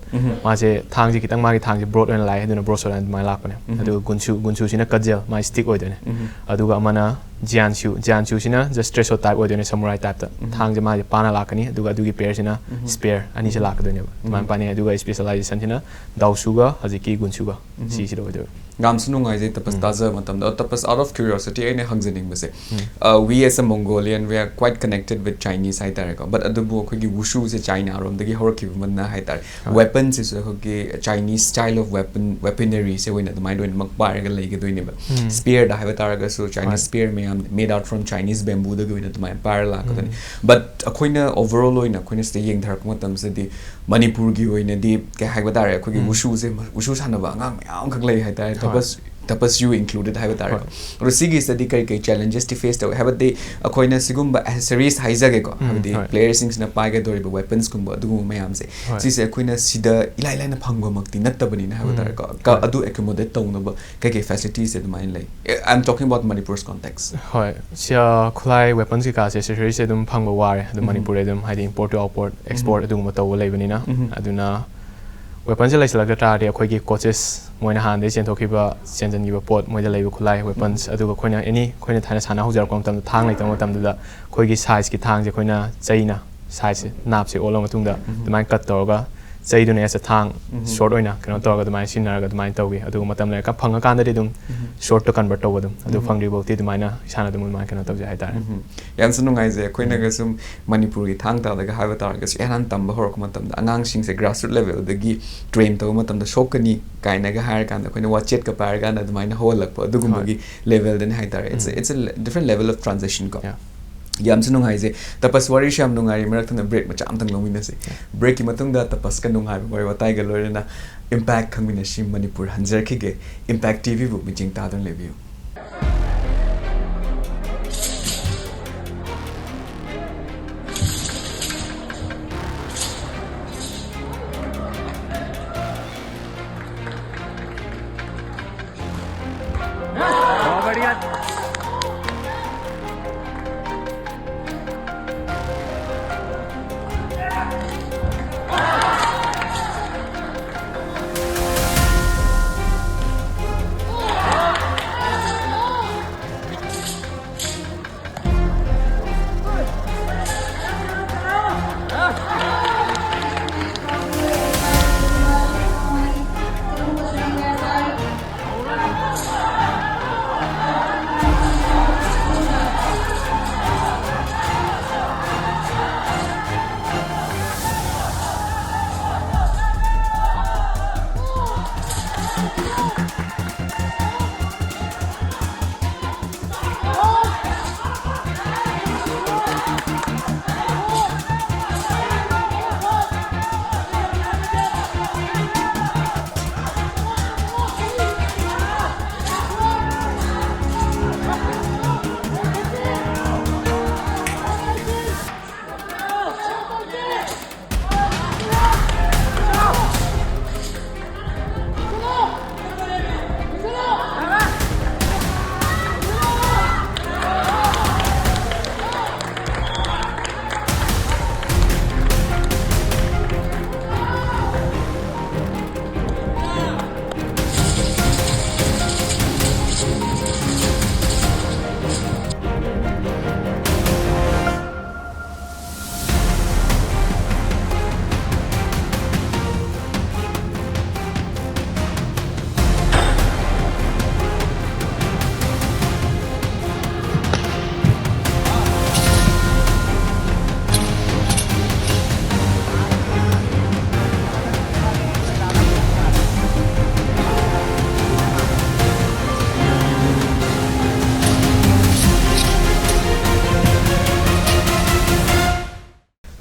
ꯃꯥꯁꯦ ꯊꯥꯡꯁꯦ ꯈꯤꯇꯪ, ꯃꯥꯒꯤ ꯊꯥꯡꯁꯦ broad ꯑꯣꯏꯅ ꯂꯥꯛꯑꯦ, ꯑꯗꯨꯅ broadsword ꯍꯥꯏꯅ ꯑꯗꯨꯃꯥꯏꯅ ꯂꯥꯛꯄꯅꯦ꯫ ꯑꯗꯨꯒ Gunshu, Gunshuꯁꯤꯅ cudgel, ꯃꯥꯒꯤ stick ꯑꯣꯏꯗꯣꯏꯅꯦ꯫ ꯑꯗꯨꯒ ꯑꯃꯅ Jianshu, Jianshuꯁꯤꯅ just straight sword type ꯑꯣꯏꯗꯣꯏꯅꯦ, samurai typeꯇ꯫ ꯊꯥꯡꯁꯦ ꯃꯥꯁꯦ ꯄꯥꯅ ꯂꯥꯛꯀꯅꯤ, ꯑꯗꯨꯒ ꯑꯗꯨꯒꯤ pairꯁꯤꯅ spear, ꯑꯅꯤꯁꯦ ꯂꯥꯛꯀꯗꯣꯏꯅꯦꯕ꯫ ꯑꯗꯨꯃꯥꯏꯅ ꯄꯥꯅꯩ꯫ ꯑꯗꯨꯒ specializationꯁꯤꯅ Daoshuꯒ ꯍꯧꯖꯤꯛꯀꯤ Gunshuꯒ ꯁꯤꯁꯤꯗ ꯑꯣꯏꯗꯣꯏꯕ꯫ ꯌꯥꯝꯁꯨ ꯅꯨꯡꯉꯥꯏꯖꯩ ꯇꯄꯁ ꯇꯥꯖꯕ ꯃꯇꯝꯗ꯫ ꯑꯗꯣ ꯇꯄꯁ, out of curiosity ꯑꯩꯅ ꯍꯪꯖꯅꯤꯡꯕꯁꯦ, uh, we as a Mongolian, we are quite connected with Chinese ꯍꯥꯏꯇꯥꯔꯦꯀꯣ, but ꯑꯗꯨꯕꯨ ꯑꯩꯈꯣꯏꯒꯤ ꯋꯨꯁꯨꯁꯦ ꯆꯥꯏꯅꯥꯔꯣꯝꯗꯒꯤ ꯍꯧꯔꯛꯈꯤꯕ ꯃꯟꯅ ꯍꯥꯏꯇꯥꯔꯦ꯫ Weaponsꯁꯤꯁꯨ ꯑꯩꯈꯣꯏꯒꯤ Chinese style of weapon, weaponryꯁꯦ ꯑꯣꯏꯅ ꯑꯗꯨꯃꯥꯏꯅ ꯂꯣꯏꯅꯃꯛ ꯄꯥꯏꯔꯒ ꯂꯩꯒꯗꯣꯏꯅꯦꯕ꯫ Spearꯗ ꯍꯥꯏꯕ ꯇꯥꯔꯒꯁꯨ Chinese spear ꯃꯌꯥꯝ made out from Chinese bambooꯗꯒꯤ ꯑꯣꯏꯅ ꯑꯗꯨꯃꯥꯏꯅ ꯄꯥꯏꯔ ꯂꯥꯛꯀꯗꯣꯏꯅꯤ꯫ But ꯑꯩꯈꯣꯏꯅ overall ꯑꯣꯏꯅ ꯑꯩꯈꯣꯏꯅ ꯁꯤꯗ ꯌꯦꯡꯊꯔꯛꯄ ꯃꯇꯝꯁꯤꯗꯗꯤ ꯃꯅꯤꯄꯨꯔꯒꯤ ꯑꯣꯏꯅꯗꯤ ꯀꯩ ꯍꯥꯏꯕ ꯇꯥꯔꯦ, ꯑꯩꯈꯣꯏꯒꯤ ꯋꯨꯁꯨꯁꯦ, ꯋꯨꯁꯨ ꯁꯥꯟꯅꯕ ꯑꯉꯥꯡ ꯃꯌꯥꯝ ꯑꯃꯈꯛ ꯂꯩ ꯍꯥꯏꯇꯥꯔꯦ꯫ ꯇꯄꯁ, Tapas, you included ꯍꯥꯏꯕ ꯇꯥꯔꯦꯀꯣ꯫ ꯑꯗꯣ ꯁꯤꯒꯤꯁꯤꯗꯗꯤ ꯀꯔꯤ ꯀꯔꯤ challenges ꯇꯤ face ꯇꯧꯏ? ꯍꯥꯏꯕꯗꯤ ꯑꯩꯈꯣꯏꯅ ꯁꯤꯒꯨꯝꯕ accessories ꯍꯥꯏꯖꯒꯦꯀꯣ, ꯎꯝ, ꯍꯥꯏꯕꯗꯤ ꯍꯣꯏ꯫ Players ꯁꯤꯡꯁꯤꯅ ꯄꯥꯏꯒꯗꯧꯔꯤꯕ weapons ꯀꯨꯝꯕ ꯑꯗꯨꯒꯨꯝꯕ ꯃꯌꯥꯝꯁꯦ, ꯍꯣꯏ꯫ ꯁꯤꯁꯦ ꯑꯩꯈꯣꯏꯅ ꯁꯤꯗ ꯏꯂꯥꯏ ꯂꯥꯏꯅ ꯐꯪꯕꯃꯛꯇꯤ ꯅꯠꯇꯕꯅꯤꯅ ꯍꯥꯏꯕ ꯎꯝ, ꯇꯥꯔꯦꯀꯣ꯫ ꯀ-, ꯍꯣꯏ꯫ ꯑꯗꯨ accommodate ꯇꯧꯅꯕ ꯀꯩ ꯀꯩ facilities ꯁꯦ ꯑꯗꯨꯃꯥꯏꯅ ꯂꯩ? ꯑꯦ, I'm talking about Manipur's context. ꯍꯣꯏ, ꯁꯤ, ꯑ, ꯈꯨꯠꯂꯥꯏ weapons ꯀꯩꯀꯥꯁꯦ, accessories ꯁꯦ ꯑꯗꯨꯝ ꯐꯪꯕ ꯋꯥꯔꯦ꯫ ꯑꯗꯨꯝ ꯎꯝ꯫ ꯃꯅꯤꯄꯨꯔꯗ ꯑꯗꯨꯝ, ꯍꯥꯏꯗꯤ, import to export, um. Export ꯑꯗꯨꯒꯨꯝꯕ ꯇꯧꯕ ꯂꯩꯕꯅꯤꯅ꯫ ꯎꯝ꯫ ꯑꯗꯨꯅ weapons ꯁꯦ ꯂꯩꯁꯤꯜꯂꯛꯇ ꯇꯥꯔꯗꯤ ꯑꯩꯈꯣꯏꯒꯤ coaches, ꯃꯣꯏꯅ ꯍꯥꯟꯅꯗꯒꯤ ꯆꯦꯟꯊꯣꯛꯈꯤꯕ, ꯆꯦꯟꯁꯤꯟꯈꯤꯕ ꯄꯣꯠ, ꯃꯣꯏꯗ ꯂꯩꯕ ꯈꯨꯠꯂꯥꯏ, weapons, ꯎꯝ꯫ ꯑꯗꯨꯒ ꯑꯩꯈꯣꯏꯅ any, ꯑꯩꯈꯣꯏꯅ ꯊꯥꯏꯅ ꯁꯥꯟꯅ ꯍꯧꯖꯔꯛꯄ ꯃꯇꯝꯗ ꯊꯥꯡ ꯂꯩꯇꯕ ꯃꯇꯝꯗꯨꯗ ꯑꯩꯈꯣꯏꯒꯤ size ꯀꯤ ꯊꯥꯡꯁꯦ ꯑꯩꯈꯣꯏꯅ ꯆꯩꯅ size ꯁꯦ, ꯅꯥꯞꯁꯦ ꯑꯣꯜꯂ ꯃꯇꯨꯡꯗ ꯎꯝ꯫ ꯑꯗꯨꯃꯥꯏꯅ cut ꯇꯧꯔꯒ ꯆꯩꯗꯨꯅ as a ꯊꯥꯡ ꯎꯝ꯫ Short ꯑꯣꯏꯅ ꯀꯩꯅꯣ ꯇꯧꯔꯒ ꯑꯗꯨꯃꯥꯏꯅ ꯁꯤꯖꯤꯟꯅꯔꯒ ꯑꯗꯨꯃꯥꯏꯅ ꯇꯧꯏ꯫ ꯑꯗꯨꯒ ꯃꯇꯝ ꯂꯩꯔꯀꯥꯟ ꯐꯪꯉꯀꯥꯟꯗꯗꯤ ꯑꯗꯨꯝ ꯎꯝ꯫ Short ꯇ convert ꯇꯧꯕ ꯑꯗꯨꯝ꯫ ꯑꯗꯨ ꯎꯝ꯫ ꯐꯪꯗ꯭ꯔꯤ ꯐꯥꯎꯗꯤ ꯑꯗꯨꯃꯥꯏꯅ ꯏꯁꯥꯅ ꯑꯗꯨꯝ ꯑꯗꯨꯃꯥꯏꯅ ꯀꯩꯅꯣ ꯇꯧꯖꯩ ꯍꯥꯏꯇꯥꯔꯦ꯫ ꯎꯝ꯫ ꯌꯥꯝꯁꯨ ꯅꯨꯡꯉꯥꯏꯖꯩ꯫ ꯑꯩꯈꯣꯏꯅꯒ ꯎꯝ꯫ ꯁꯨꯝ ꯃꯅꯤꯄꯨꯔꯒꯤ ꯊꯥꯡ ꯇꯥꯗꯒ ꯍꯥꯏꯕ ꯇꯥꯔꯒꯁꯨ, ꯏꯍꯥꯟ ꯍꯥꯟꯅ ꯇꯝꯕ ꯍꯧꯔꯛꯄ ꯃꯇꯝꯗ ꯑꯉꯥꯡꯁꯤꯡꯁꯦ grassroot level ꯗꯒꯤ train ꯇꯧꯕ ꯃꯇꯝꯗ ꯁꯣꯛꯀꯅꯤ ꯀꯥꯏꯅꯒ ꯍꯥꯏꯔꯀꯥꯟꯗ ꯑꯩꯈꯣꯏꯅ ꯋꯥꯆꯦꯠꯀ ꯄꯥꯏꯔꯀꯥꯟꯗ ꯑꯗꯨꯃꯥꯏꯅ ꯍꯧꯍꯜꯂꯛꯄ ꯑꯗꯨꯒꯨꯝꯕꯒꯤ ꯍꯣꯏ꯫ Level ꯗꯅꯤ ꯍꯥꯏꯇꯥꯔꯦ꯫ It's a, um. It's a le-, different level of transition ꯀꯣ꯫ Yeah. ꯌꯥꯝꯁꯨ ꯅꯨꯡꯉꯥꯏꯖꯩ꯫ ꯇꯄꯁ, ꯋꯥꯔꯤꯁꯨ ꯌꯥꯝ ꯅꯨꯡꯉꯥꯏꯔꯤ, ꯃꯔꯛ ꯊꯠꯅ break ꯃꯆꯥ ꯑꯝꯇꯪ ꯂꯧꯃꯤꯟꯅꯁꯤ꯫ Yeah. Break ꯀꯤ ꯃꯇꯨꯡꯗ ꯇꯄꯁꯀ ꯅꯨꯡꯉꯥꯏꯕ ꯋꯥꯔꯤ ꯋꯥꯇꯥꯏꯒ ꯂꯣꯏꯅꯅ Impact ꯈꯪꯃꯤꯟꯅꯁꯤ꯫ Manipur ꯍꯟꯖꯔꯛꯈꯤꯒꯦ꯫ Impact T V ꯕꯨ ꯃꯤꯠꯌꯦꯡ ꯇꯥꯗꯨꯅ ꯂꯩꯕꯤꯌꯨ꯫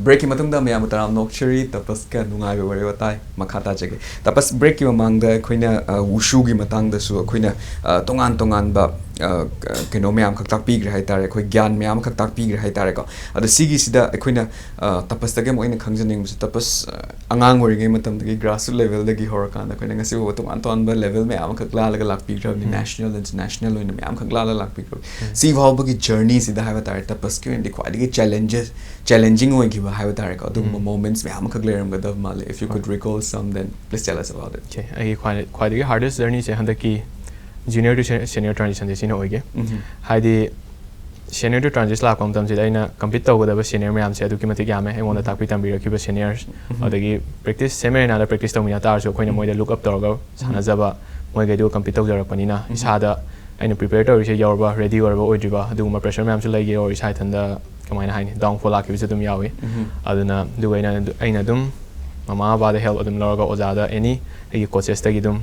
ꯕ꯭ꯔꯦꯛꯀꯤ ꯃꯇꯨꯡꯗ ꯃꯌꯥꯝꯕꯨ ꯇꯔꯥꯝꯅ ꯑꯣꯛꯆꯔꯤ꯫ ꯇꯄꯁꯀ ꯅꯨꯡꯉꯥꯏꯕ ꯋꯥꯔꯤ ꯋꯥꯇꯥꯏ ꯃꯈꯥ ꯇꯥꯖꯒꯦ꯫ ꯇꯄꯁ, ꯕ꯭ꯔꯦꯛꯀꯤ ꯃꯃꯥꯡꯗ ꯑꯩꯈꯣꯏꯅ, ꯑ, ꯋꯨꯁꯨꯒꯤ ꯃꯇꯥꯡꯗꯁꯨ ꯑꯩꯈꯣꯏꯅ, ꯑ, ꯇꯣꯉꯥꯟ ꯇꯣꯉꯥꯟꯕ, ꯑ, ꯀ-, ꯀꯩꯅꯣ ꯃꯌꯥꯝꯈꯛ ꯇꯥꯛꯄꯤꯈ꯭ꯔꯦ ꯍꯥꯏꯇꯥꯔꯦ, ꯑꯩꯈꯣꯏ ꯒ꯭ꯌꯥꯟ ꯃꯌꯥꯝ ꯑꯃꯈꯛ ꯇꯥꯛꯄꯤꯈ꯭ꯔꯦ ꯍꯥꯏꯇꯥꯔꯦꯀꯣ꯫ ꯑꯗꯣ ꯁꯤꯒꯤꯁꯤꯗ ꯑꯩꯈꯣꯏꯅ, ꯑ, ꯇꯄꯁꯇꯒꯤ ꯑꯃꯨꯛ ꯑꯩꯅ ꯈꯪꯖꯅꯤꯡꯕꯁꯦ, ꯇꯄꯁ, ꯑ, ꯑꯉꯥꯡ ꯑꯣꯏꯔꯤꯉꯩ ꯃꯇꯝꯗꯒꯤ grassroot levelꯗꯒꯤ ꯍꯧꯔꯀꯥꯟꯗ ꯑꯩꯈꯣꯏꯅ ꯉꯁꯤ ꯐꯥꯎꯕ ꯇꯣꯉꯥꯟ ꯇꯣꯉꯥꯟꯕ level ꯃꯌꯥꯝ ꯑꯃꯈꯛ ꯂꯥꯜꯂꯒ ꯂꯥꯛꯄꯤꯈ꯭ꯔꯕꯅꯤ, ꯎꯝ꯫ National, international ꯑꯣꯏꯅ ꯃꯌꯥꯝ ꯑꯃꯈꯛ ꯂꯥꯜꯂꯒ ꯂꯥꯛꯄꯤꯈ꯭ꯔꯕꯅꯤ꯫ ꯎꯝ꯫ ꯁꯤ ꯐꯥꯎꯕꯒꯤ journeyꯁꯤꯗ ꯍꯥꯏꯕ ꯇꯥꯔꯦ, ꯇꯄꯁꯀꯤ ꯑꯣꯏꯅꯗꯤ ꯈ꯭ꯋꯥꯏꯗꯒꯤ challenges, challenging ꯑꯣꯏꯈꯤꯕ ꯍꯥꯏꯕ ꯇꯥꯔꯦꯀꯣ, ꯑꯗꯨꯒꯨꯝꯕ ꯎꯝ꯫ Moments ꯃꯌꯥꯝ ꯑꯃꯈꯛ ꯂꯩꯔꯝꯒꯗꯕ ꯃꯥꯜꯂꯦ꯫ If you could ꯍꯣꯏ꯫ Recall some, then please tell us about it. Okay, ꯑꯩꯒꯤ ꯈ꯭ꯋꯥꯏ-, ꯈ꯭ꯋꯥꯏꯗꯒꯤ hardest journeyꯁꯦ ꯍꯟꯗꯛꯀꯤ junior to se-, senior transitionꯁꯦ ꯁꯤꯅ ꯑꯣꯏꯒꯦ꯫ ꯎꯝ꯫ ꯍꯥꯏꯗꯤ, senior to transit ꯂꯥꯛꯄ ꯃꯇꯝꯁꯤꯗ ꯑꯩꯅ compete ꯇꯧꯒꯗꯕ senior ꯃꯌꯥꯝꯁꯦ ꯑꯗꯨꯛꯀꯤ ꯃꯇꯤꯛ ꯌꯥꯝꯃꯦ꯫ ꯑꯩꯉꯣꯟꯗ ꯎꯝ꯫ ꯇꯥꯛꯄꯤ ꯇꯝꯕꯤꯔꯛꯈꯤꯕ seniors, ꯎꯝ꯫ ꯑꯗꯒꯤ practice, same arenaꯗ practice ꯇꯧꯃꯤꯟꯅ ꯇꯥꯔꯁꯨ ꯑꯩꯈꯣꯏꯅ ꯎꯝ꯫ ꯃꯣꯏꯗ look up ꯇꯧꯔꯒ ꯎꯝ꯫ ꯁꯥꯟꯅꯖꯕ, ꯃꯣꯏꯈꯩꯗꯨꯒ compete ꯇꯧꯖꯔꯛꯄꯅꯤꯅ ꯎꯝ꯫ ꯏꯁꯥꯗ ꯑꯩꯅ prepare ꯇꯧꯔꯤꯁꯦ ꯌꯧꯔꯕ, ready ꯑꯣꯏꯔꯕ ꯑꯣꯏꯗ꯭ꯔꯤꯕ, ꯑꯗꯨꯒꯨꯝꯕ pressure ꯃꯌꯥꯝꯁꯨ ꯂꯩꯈꯤ꯫ Or ꯏꯁꯥ ꯏꯊꯟꯗ, ꯀꯃꯥꯏꯅ ꯍꯥꯏꯅꯤ, downfall ꯂꯥꯛꯈꯤꯕꯁꯨ ꯑꯗꯨꯝ ꯌꯥꯎꯏ꯫ ꯎꯝ꯫ ꯑꯗꯨꯅ, ꯑꯗꯨꯒ ꯑꯩꯅ, ꯑꯩꯅ ꯑꯗꯨꯝ ꯃꯃꯥ ꯕꯕꯥꯗ help ꯑꯗꯨꯝ ꯂꯧꯔꯒ, ꯑꯣꯖꯥꯗ, any ꯑꯩꯒꯤ coachesꯇꯒꯤ ꯑꯗꯨꯝ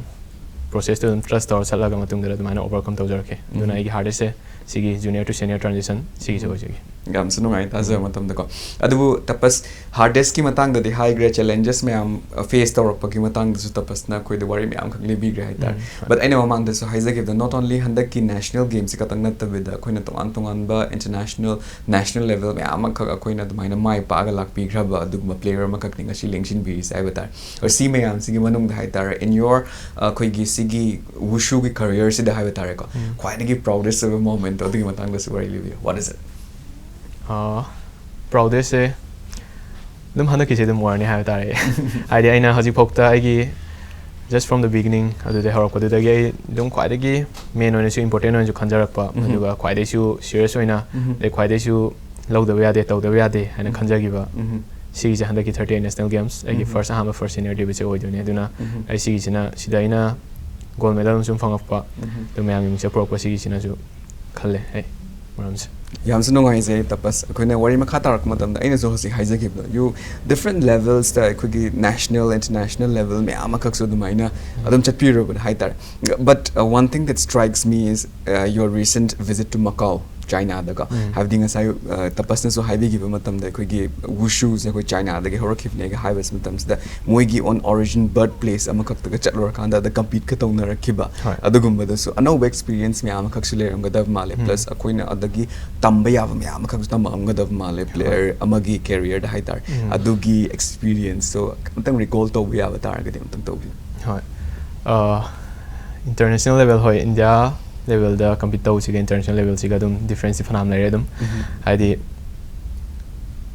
processꯇꯨ ꯑꯗꯨꯝ trust ꯇꯧꯔ ꯆꯠꯂꯒ ꯃꯇꯨꯡꯗ ꯑꯗꯨꯃꯥꯏꯅ overcome ꯇꯧꯖꯔꯛꯀꯦ꯫ ꯑꯗꯨꯅ ꯎꯝ꯫ ꯑꯩꯒꯤ hardestꯁꯦ ꯁꯤꯒꯤ junior to senior transition ꯁꯤꯒꯤꯁꯦ ꯎꯝ꯫ ꯑꯣꯏꯖꯒꯦ꯫ ꯌꯥꯝꯁꯨ ꯅꯨꯡꯉꯥꯏ ꯇꯥꯖꯕ ꯎꯝ꯫ ꯃꯇꯝꯗꯀꯣ꯫ ꯑꯗꯨꯕꯨ ꯇꯄꯁ, hardestꯀꯤ ꯃꯇꯥꯡꯗꯗꯤ ꯍꯥꯏꯈ꯭ꯔꯦ, challenges ꯃꯌꯥꯝ, ꯑ, face ꯇꯧꯔꯛꯄꯒꯤ ꯃꯇꯥꯡꯗꯁꯨ ꯇꯄꯁꯅ ꯑꯩꯈꯣꯏꯗ ꯋꯥꯔꯤ ꯃꯌꯥꯝꯈꯛ ꯂꯤꯕꯤꯈ꯭ꯔꯦ ꯍꯥꯏꯇꯥꯔꯦ꯫ ꯎꯝ, ꯍꯣꯏ꯫ But ꯑꯩꯅ ꯃꯃꯥꯡꯗꯁꯨ ꯍꯥꯏꯖꯈꯤꯕꯗ, not only ꯍꯟꯗꯛꯀꯤ national gamesꯁꯤ ꯈꯛꯇꯪ ꯅꯠꯇꯕꯤꯗ ꯑꯩꯈꯣꯏꯅ ꯇꯣꯉꯥꯟ ꯇꯣꯉꯥꯟꯕ international, national level ꯃꯌꯥꯝ ꯑꯃꯈꯛ ꯑꯩꯈꯣꯏꯅ ꯑꯗꯨꯃꯥꯏꯅ ꯃꯥꯏ ꯄꯥꯛꯑꯒ ꯂꯥꯛꯄꯤꯈ꯭ꯔꯕ ꯑꯗꯨꯒꯨꯝꯕ player ꯑꯃꯈꯛꯅꯤ ꯉꯁꯤ ꯂꯦꯡꯁꯤꯟꯕꯤꯔꯤꯁꯦ ꯍꯥꯏꯕ ꯇꯥꯔꯦ꯫ ꯑꯗꯣ ꯁꯤ ꯃꯌꯥꯝꯁꯤꯒꯤ ꯃꯅꯨꯡꯗ ꯍꯥꯏꯇꯥꯔꯦ, in your, ꯑ, ꯑꯩꯈꯣꯏꯒꯤ ꯁꯤꯒꯤ ꯋꯨꯁꯨꯒꯤ careerꯁꯤꯗ ꯍꯥꯏꯕ ꯇꯥꯔꯦꯀꯣ, ꯎꯝ꯫ ꯈ꯭ꯋꯥꯏꯗꯒꯤ proudest ꯑꯣꯏꯕ moment ꯑꯗꯨꯒꯤ ꯃꯇꯥꯡꯗꯁꯨ ꯋꯥꯔꯤ ꯂꯤꯕꯤꯌꯨ꯫ What is it? ꯑ, proudestꯁꯦ ꯑꯗꯨꯝ ꯍꯟꯗꯛꯀꯤꯁꯦ ꯑꯗꯨꯝ ꯑꯣꯏꯔꯅꯤ ꯍꯥꯏꯕ ꯇꯥꯔꯦ꯫ ꯍꯥꯏꯗꯤ ꯑꯩꯅ ꯍꯧꯖꯤꯛꯐꯥꯎꯗ ꯑꯩꯒꯤ just from the beginning, ꯑꯗꯨꯗꯩ ꯍꯧꯔꯛꯄꯗꯨꯗꯒꯤ ꯑꯩ ꯑꯗꯨꯝ ꯈ꯭ꯋꯥꯏꯗꯒꯤ main ꯑꯣꯏꯅꯁꯨ important ꯑꯣꯏꯅꯁꯨ ꯈꯟꯖꯔꯛꯄ, ꯎꯝ꯫ ꯑꯗꯨꯒ ꯈ꯭ꯋꯥꯏꯗꯒꯤꯁꯨ serious ꯑꯣꯏꯅ, ꯎꯝ꯫ ꯑꯗꯩ ꯈ꯭ꯋꯥꯏꯗꯒꯤꯁꯨ ꯂꯧꯗꯕ ꯌꯥꯗꯦ, ꯇꯧꯗꯕ ꯌꯥꯗꯦ ꯍꯥꯏꯅ ꯎꯝ꯫ ꯈꯟꯖꯈꯤꯕ꯫ ꯎꯝ꯫ ꯁꯤꯒꯤꯁꯦ ꯍꯟꯗꯛꯀꯤ thirty eight National Games ꯑꯩꯒꯤ ꯎꯝ꯫ First, ꯑꯍꯥꯟꯕ first senior debutꯁꯦ ꯑꯣꯏꯗꯣꯏꯅꯦ꯫ ꯑꯗꯨꯅ ꯎꯝ꯫ ꯑꯩ ꯁꯤꯒꯤꯁꯤꯅ, ꯁꯤꯗ ꯑꯩꯅ gold medal ꯑꯃꯁꯨ ꯐꯪꯉꯛꯄ, ꯎꯝ꯫ ꯑꯗꯨ ꯃꯌꯥꯝꯒꯤ ꯃꯤꯡꯆꯠ ꯄꯨꯔꯛꯄ ꯁꯤꯒꯤꯁꯤꯅꯁꯨ ꯈꯜꯂꯦ ꯑꯩ ꯃꯔꯝꯁꯦ꯫ ꯌꯥꯝꯁꯨ ꯅꯨꯡꯉꯥꯏꯖꯩ ꯇꯄꯁ꯫ ꯑꯩꯈꯣꯏꯅ ꯋꯥꯔꯤ ꯃꯈꯥ ꯇꯥꯔꯛꯄ ꯃꯇꯝꯗ ꯑꯩꯅꯁꯨ ꯍꯧꯖꯤꯛ ꯍꯥꯏꯖꯈꯤꯕꯗꯣ, you different levelsꯇ ꯑꯩꯈꯣꯏꯒꯤ national, international level ꯃꯌꯥꯝ ꯑꯃꯈꯛꯁꯨ ꯑꯗꯨꯃꯥꯏꯅ ꯎꯝ꯫ ꯑꯗꯨꯝ ꯆꯠꯄꯤꯔꯨꯕꯅꯦ ꯍꯥꯏꯇꯥꯔꯦ꯫ But, uh, one thing that strikes me is, uh, your recent visit to Macau. ꯆꯥꯏꯅꯥꯗꯀꯣ꯫ ꯍꯥꯏꯕꯗꯤ ꯉꯁꯥꯏ ꯑ, ꯇꯄꯁꯅꯁꯨ ꯍꯥꯏꯕꯤꯈꯤꯕ ꯃꯇꯝꯗ ꯑꯩꯈꯣꯏꯒꯤ ꯋꯨꯁꯨꯁꯦ ꯑꯩꯈꯣꯏ ꯆꯥꯏꯅꯥꯗꯒꯤ ꯍꯧꯔꯛꯈꯤꯕꯅꯦꯒ ꯍꯥꯏꯕ ꯃꯇꯝꯁꯤꯗ ꯃꯣꯏꯒꯤ ꯑꯣꯟ ꯑꯣꯔꯤꯖꯤꯟ ꯕꯔꯠ ꯄ꯭ꯂꯦꯁ ꯑꯃꯈꯛꯇꯒ ꯆꯠꯂꯨꯔꯀꯥꯟꯗ ꯑꯗ ꯀꯝꯄꯤꯠꯀ ꯇꯧꯅꯔꯛꯈꯤꯕ꯫ ꯍꯣꯏ꯫ ꯑꯗꯨꯒꯨꯝꯕꯗꯁꯨ ꯑꯅꯧꯕ ꯑꯦꯛꯁꯄꯤꯔꯤꯌꯦꯟꯁ ꯃꯌꯥꯝ ꯑꯃꯈꯛꯁꯨ ꯂꯩꯔꯝꯒꯗꯕ ꯃꯥꯜꯂꯦ꯫ ꯄ꯭ꯂꯁ ꯑꯩꯈꯣꯏꯅ ꯑꯗꯒꯤ ꯇꯝꯕ ꯌꯥꯕ ꯃꯌꯥꯝ ꯑꯃꯈꯛꯁꯨ ꯇꯝꯃꯛꯑꯝꯒꯗꯕ ꯃꯥꯜꯂꯦ, ꯄ꯭ꯂꯦꯌꯔ ꯑꯃꯒꯤ ꯀꯦꯔꯤꯌꯔꯗ ꯍꯥꯏꯇꯥꯔꯦ꯫ ꯑꯗꯨꯒꯤ ꯑꯦꯛꯁꯄꯤꯔꯤꯌꯦꯟꯁꯇꯣ ꯑꯝꯇꯪ ꯔꯤꯀꯣꯜ ꯇꯧꯕ ꯌꯥꯕ ꯇꯥꯔꯒꯗꯤ ꯑꯝꯇꯪ ꯇꯧꯕꯤꯌꯨ꯫ ꯍꯣꯏ꯫ ꯏꯟꯇꯔꯅꯦꯁꯅꯦꯜ ꯂꯦꯚꯦꯜ, ꯍꯣꯏ, ꯏꯟꯗꯤꯌꯥ ꯂꯦꯚꯦꯜꯗ ꯀꯝꯄꯤꯠ ꯇꯧꯕꯁꯤꯒ ꯏꯟꯇꯔꯅꯦꯁꯅꯦꯜ ꯂꯦꯚꯦꯜꯁꯤꯒ ꯑꯗꯨꯝ ꯗꯤꯐ꯭ꯔꯦꯟꯁꯇꯤ ꯐꯅꯌꯥꯝ ꯂꯩꯔꯦ ꯑꯗꯨꯝ꯫ ꯍꯥꯏꯗꯤ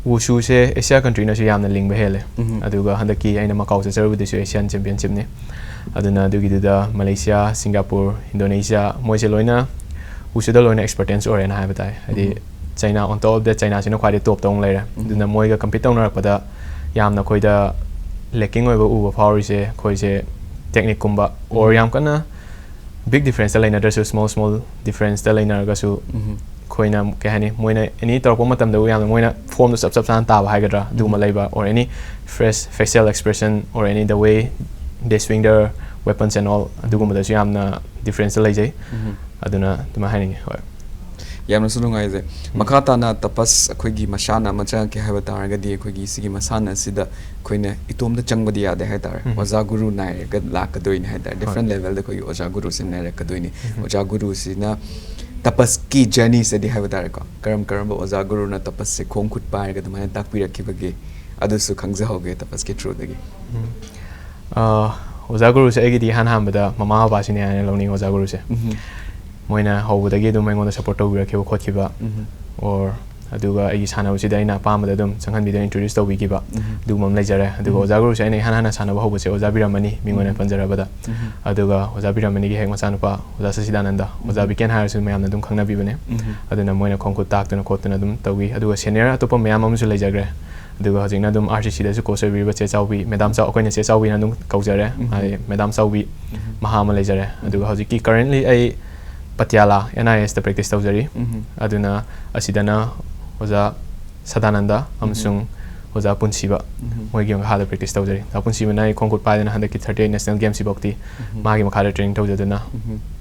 ꯋꯨꯁꯨꯁꯦ ꯑꯦꯁꯤꯌꯥ ꯀꯟꯇ꯭ꯔꯤꯅꯁꯨ ꯌꯥꯝꯅ ꯂꯤꯡꯕ ꯍꯦꯜꯂꯦ꯫ ꯑꯗꯨꯒ ꯍꯟꯗꯛꯀꯤ ꯑꯩꯅ ꯃꯀꯥꯎ ꯆꯠꯆꯔꯨꯕꯗꯨꯁꯨ ꯑꯦꯁꯤꯌꯥꯟ ꯆꯦꯝꯄꯤꯌꯟꯁꯤꯞꯅꯤ꯫ ꯑꯗꯨꯅ ꯑꯗꯨꯒꯤꯗꯨꯗ ꯃꯂꯦꯁꯤꯌꯥ, ꯁꯤꯡꯒꯥꯄꯨꯔ, ꯏꯟꯗꯣꯅꯦꯁꯤꯌꯥ, ꯃꯣꯏꯁꯦ ꯂꯣꯏꯅ ꯋꯨꯁꯨꯗ ꯂꯣꯏꯅ ꯑꯦꯛꯁꯄꯔꯇꯦꯟꯁ ꯑꯣꯏꯔꯦꯅ ꯍꯥꯏꯕ ꯇꯥꯏ꯫ ꯍꯥꯏꯗꯤ ꯆꯩꯅꯥ, on top of that, ꯆꯩꯅꯥꯁꯤꯅ ꯈ꯭ꯋꯥꯏꯗꯩ ꯇꯣꯞꯇ ꯑꯃꯨꯛ ꯂꯩꯔꯦ꯫ ꯑꯗꯨꯅ ꯃꯣꯏꯒ ꯀꯝꯄꯤꯠ ꯇꯧꯅꯔꯛꯄꯗ ꯌꯥꯝꯅ ꯑꯩꯈꯣꯏꯗ ꯂꯦꯀꯤꯡ ꯑꯣꯏꯕ ꯎꯕ ꯐꯥꯎꯔꯤꯁꯦ ꯑꯩꯈꯣꯏꯁꯦ ꯇꯦꯛꯅꯤꯛꯀꯨꯝꯕ, ꯑꯣꯔ ꯌꯥꯝ ꯀꯟꯅ ꯕꯤꯛ ꯗꯤꯐ꯭ꯔꯦꯟꯁꯇ ꯂꯩꯅꯗ꯭ꯔꯁꯨ, ꯁ꯭ꯃꯣꯜ ꯁ꯭ꯃꯣꯜ ꯗꯤꯐ꯭ꯔꯦꯟꯁꯇ ꯂꯩꯅꯔꯒꯁꯨ ꯑꯩꯈꯣꯏꯅ ꯀꯩ ꯍꯥꯏꯅꯤ, ꯃꯣꯏꯅ ꯑꯦꯅꯤ ꯇꯧꯔꯛꯄ ꯃꯇꯝꯗ ꯌꯥꯝꯅ ꯃꯣꯏꯅ ꯐꯣꯝꯗꯣ ꯆꯞ ꯆꯞ ꯆꯥꯅ ꯇꯥꯕ ꯍꯥꯏꯒꯗ꯭ꯔꯥ, ꯑꯗꯨꯒꯨꯝꯕ ꯂꯩꯕ, or any fresh facial expression or any the way they swing their weapons and all, ꯑꯗꯨꯒꯨꯝꯕꯗꯁꯨ ꯌꯥꯝꯅ ꯗꯤꯐ꯭ꯔꯦꯟꯁꯇ ꯂꯩꯖꯩ꯫ ꯑꯗꯨꯅ ꯑꯗꯨꯃꯥꯏꯅ ꯍꯥꯏꯅꯤꯡꯉꯤ꯫ ꯍꯣꯏ꯫ ꯌꯥꯝꯅꯁꯨ ꯅꯨꯡꯉꯥꯏꯖꯩ꯫ ꯃꯈꯥ ꯇꯥꯅ ꯇꯄꯁ, ꯑꯩꯈꯣꯏꯒꯤ ꯃꯁꯥꯟꯅ ꯑꯃ ꯆꯪꯉꯛꯀꯦ ꯍꯥꯏꯕ ꯇꯥꯔꯒꯗꯤ, ꯑꯩꯈꯣꯏꯒꯤ ꯁꯤꯒꯤ ꯃꯁꯥꯟꯅ ꯑꯁꯤꯗ ꯑꯩꯈꯣꯏꯅ ꯏꯇꯣꯝꯇ ꯆꯪꯕꯗꯤ ꯌꯥꯗꯦ ꯍꯥꯏꯇꯥꯔꯦ꯫ ꯑꯣꯖꯥ ꯒꯨꯔꯨ ꯅꯥꯏꯔꯒ ꯂꯥꯛꯀꯗꯣꯏꯅꯦ ꯍꯥꯏꯇꯥꯔꯦ꯫ ꯗꯤꯐ꯭ꯔꯦꯟ ꯂꯦꯚꯦꯜꯗ ꯑꯩꯈꯣꯏꯒꯤ ꯑꯣꯖꯥ ꯒꯨꯔꯨꯁꯦ ꯅꯥꯏꯔꯛꯀꯗꯣꯏꯅꯤ꯫ ꯑꯣꯖꯥ ꯒꯨꯔꯨꯁꯤꯅ ꯇꯄꯁꯀꯤ ꯖꯔꯅꯤꯁꯤꯗꯤ ꯍꯥꯏꯕ ꯇꯥꯔꯦꯀꯣ, ꯀꯔꯝ ꯀꯔꯝꯕ ꯑꯣꯖꯥ ꯒꯨꯔꯨꯅ ꯇꯄꯁꯁꯦ ꯈꯣꯡ ꯈꯨꯠ ꯄꯥꯏꯔꯒ ꯑꯗꯨꯃꯥꯏꯅ ꯇꯥꯛꯄꯤꯔꯛꯈꯤꯕꯒꯦ, ꯑꯗꯨꯁꯨ ꯈꯪꯖꯍꯧꯒꯦ ꯇꯄꯁꯀꯤ ꯊ꯭ꯔꯨꯗꯒꯤ꯫ ꯑ, ꯑꯣꯖꯥ ꯒꯨꯔꯨꯁꯦ ꯑꯩꯒꯤꯗꯤ ꯏꯍꯥꯟ ꯍꯥꯟꯕꯗ ꯃꯃꯥ ꯕꯕꯥꯁꯤꯅꯦ ꯍꯥꯏꯅ ꯂꯧꯅꯤꯡꯉꯤ ꯑꯣꯖꯥ ꯒꯨꯔꯨꯁꯦ꯫ ꯃꯣꯏꯅ ꯍꯧꯕꯗꯒꯤ ꯑꯗꯨꯝ ꯑꯩꯉꯣꯟꯗ ꯁꯞꯄꯣꯔꯠ ꯇꯧꯕꯤꯔꯛꯈꯤꯕ ꯈꯣꯠꯈꯤꯕ, or ꯑꯗꯨꯒ ꯑꯩꯒꯤ ꯁꯥꯟꯅꯕꯁꯤꯗ ꯑꯩꯅ ꯑꯄꯥꯝꯕꯗ ꯑꯗꯨꯝ ꯆꯪꯍꯟꯕꯤꯗꯅ, ꯏꯟꯇ꯭ꯔꯣꯗ꯭ꯌꯨꯁ ꯇꯧꯕꯤꯈꯤꯕ, ꯑꯗꯨꯒꯨꯝꯕ ꯑꯃ ꯂꯩꯖꯔꯦ꯫ ꯑꯗꯨꯒ ꯑꯣꯖꯥ ꯒꯨꯔꯨꯁꯦ ꯑꯩꯅ ꯏꯍꯥꯟ ꯍꯥꯟꯅ ꯁꯥꯟꯅꯕ ꯍꯧꯕꯁꯦ ꯑꯣꯖꯥ ꯕꯤꯔꯃꯅꯤ, ꯃꯤꯡ ꯑꯣꯏꯅ ꯄꯟꯖꯔꯕꯗ꯫ ꯑꯗꯨꯒ ꯑꯣꯖꯥ ꯕꯤꯔꯃꯅꯤꯒꯤ ꯍꯦꯛ ꯃꯆꯥꯅꯨꯄꯥ ꯑꯣꯖꯥ ꯁꯆꯤꯗꯥꯅꯟꯗ, ꯑꯣꯖꯥ ꯕꯤꯀꯦꯟ ꯍꯥꯏꯔꯁꯨ ꯃꯌꯥꯝꯅ ꯑꯗꯨꯝ ꯈꯪꯅꯕꯤꯕꯅꯦ꯫ ꯑꯗꯨꯅ ꯃꯣꯏꯅ ꯈꯣꯡ ꯈꯨꯠ ꯇꯥꯛꯇꯅ ꯈꯣꯠꯇꯅ ꯑꯗꯨꯝ ꯇꯧꯕꯤ꯫ ꯑꯗꯨꯒ ꯁꯦꯅꯤꯌꯔ ꯑꯇꯣꯞꯄ ꯃꯌꯥꯝ ꯑꯃꯁꯨ ꯂꯩꯖꯈ꯭ꯔꯦ꯫ ꯑꯗꯨꯒ ꯍꯧꯖꯤꯛꯅ ꯑꯗꯨꯝ ꯑꯥꯔ ꯁꯤ ꯁꯤꯗꯁꯨ ꯀꯣꯆ ꯑꯣꯏꯕꯤꯔꯤꯕ ꯆꯦ ꯆꯥꯎꯕꯤ, ꯃꯦꯗꯥꯝ ꯆꯥꯎ-, ꯑꯩꯈꯣꯏꯅ ꯆꯦ ꯆꯥꯎꯕꯤꯅ ꯑꯗꯨꯝ ꯀꯧꯖꯔꯦ꯫ ꯍꯥꯏꯗꯤ ꯃꯦꯗꯥꯝ ꯆꯥꯎꯕꯤ, ꯃꯍꯥ ꯑꯃ ꯂꯩꯖꯔꯦ꯫ ꯑꯗꯨꯒ ꯍꯧꯖꯤꯛꯀꯤ currently ꯑꯩ ꯄꯇꯤꯌꯥꯂꯥ ꯑꯦꯟ ꯑꯥꯏ ꯑꯦꯁꯇ ꯄ꯭ꯔꯦꯛꯇꯤꯁ ꯇꯧꯖꯔꯤ꯫ ꯑꯗꯨꯅ ꯑꯁꯤꯗꯅ ꯑꯣꯖꯥ ꯁꯗꯥꯅꯟꯗ ꯑꯃꯁꯨꯡ ꯑꯣꯖꯥ ꯄꯨꯟꯁꯤꯕ, ꯃꯣꯏꯒꯤ ꯃꯈꯥꯗ ꯄ꯭ꯔꯦꯛꯇꯤꯁ ꯇꯧꯖꯔꯤ꯫ ꯑꯣꯖꯥ ꯄꯨꯟꯁꯤꯕꯅ ꯑꯩ ꯈꯣꯡ ꯈꯨꯠ ꯄꯥꯏꯗꯅ ꯍꯟꯗꯛꯀꯤ thirty eight national gamesꯁꯤꯐꯥꯎꯗꯤ ꯃꯥꯒꯤ ꯃꯈꯥꯗ ꯇ꯭ꯔꯦꯅꯤꯡ ꯇꯧꯖꯗꯨꯅ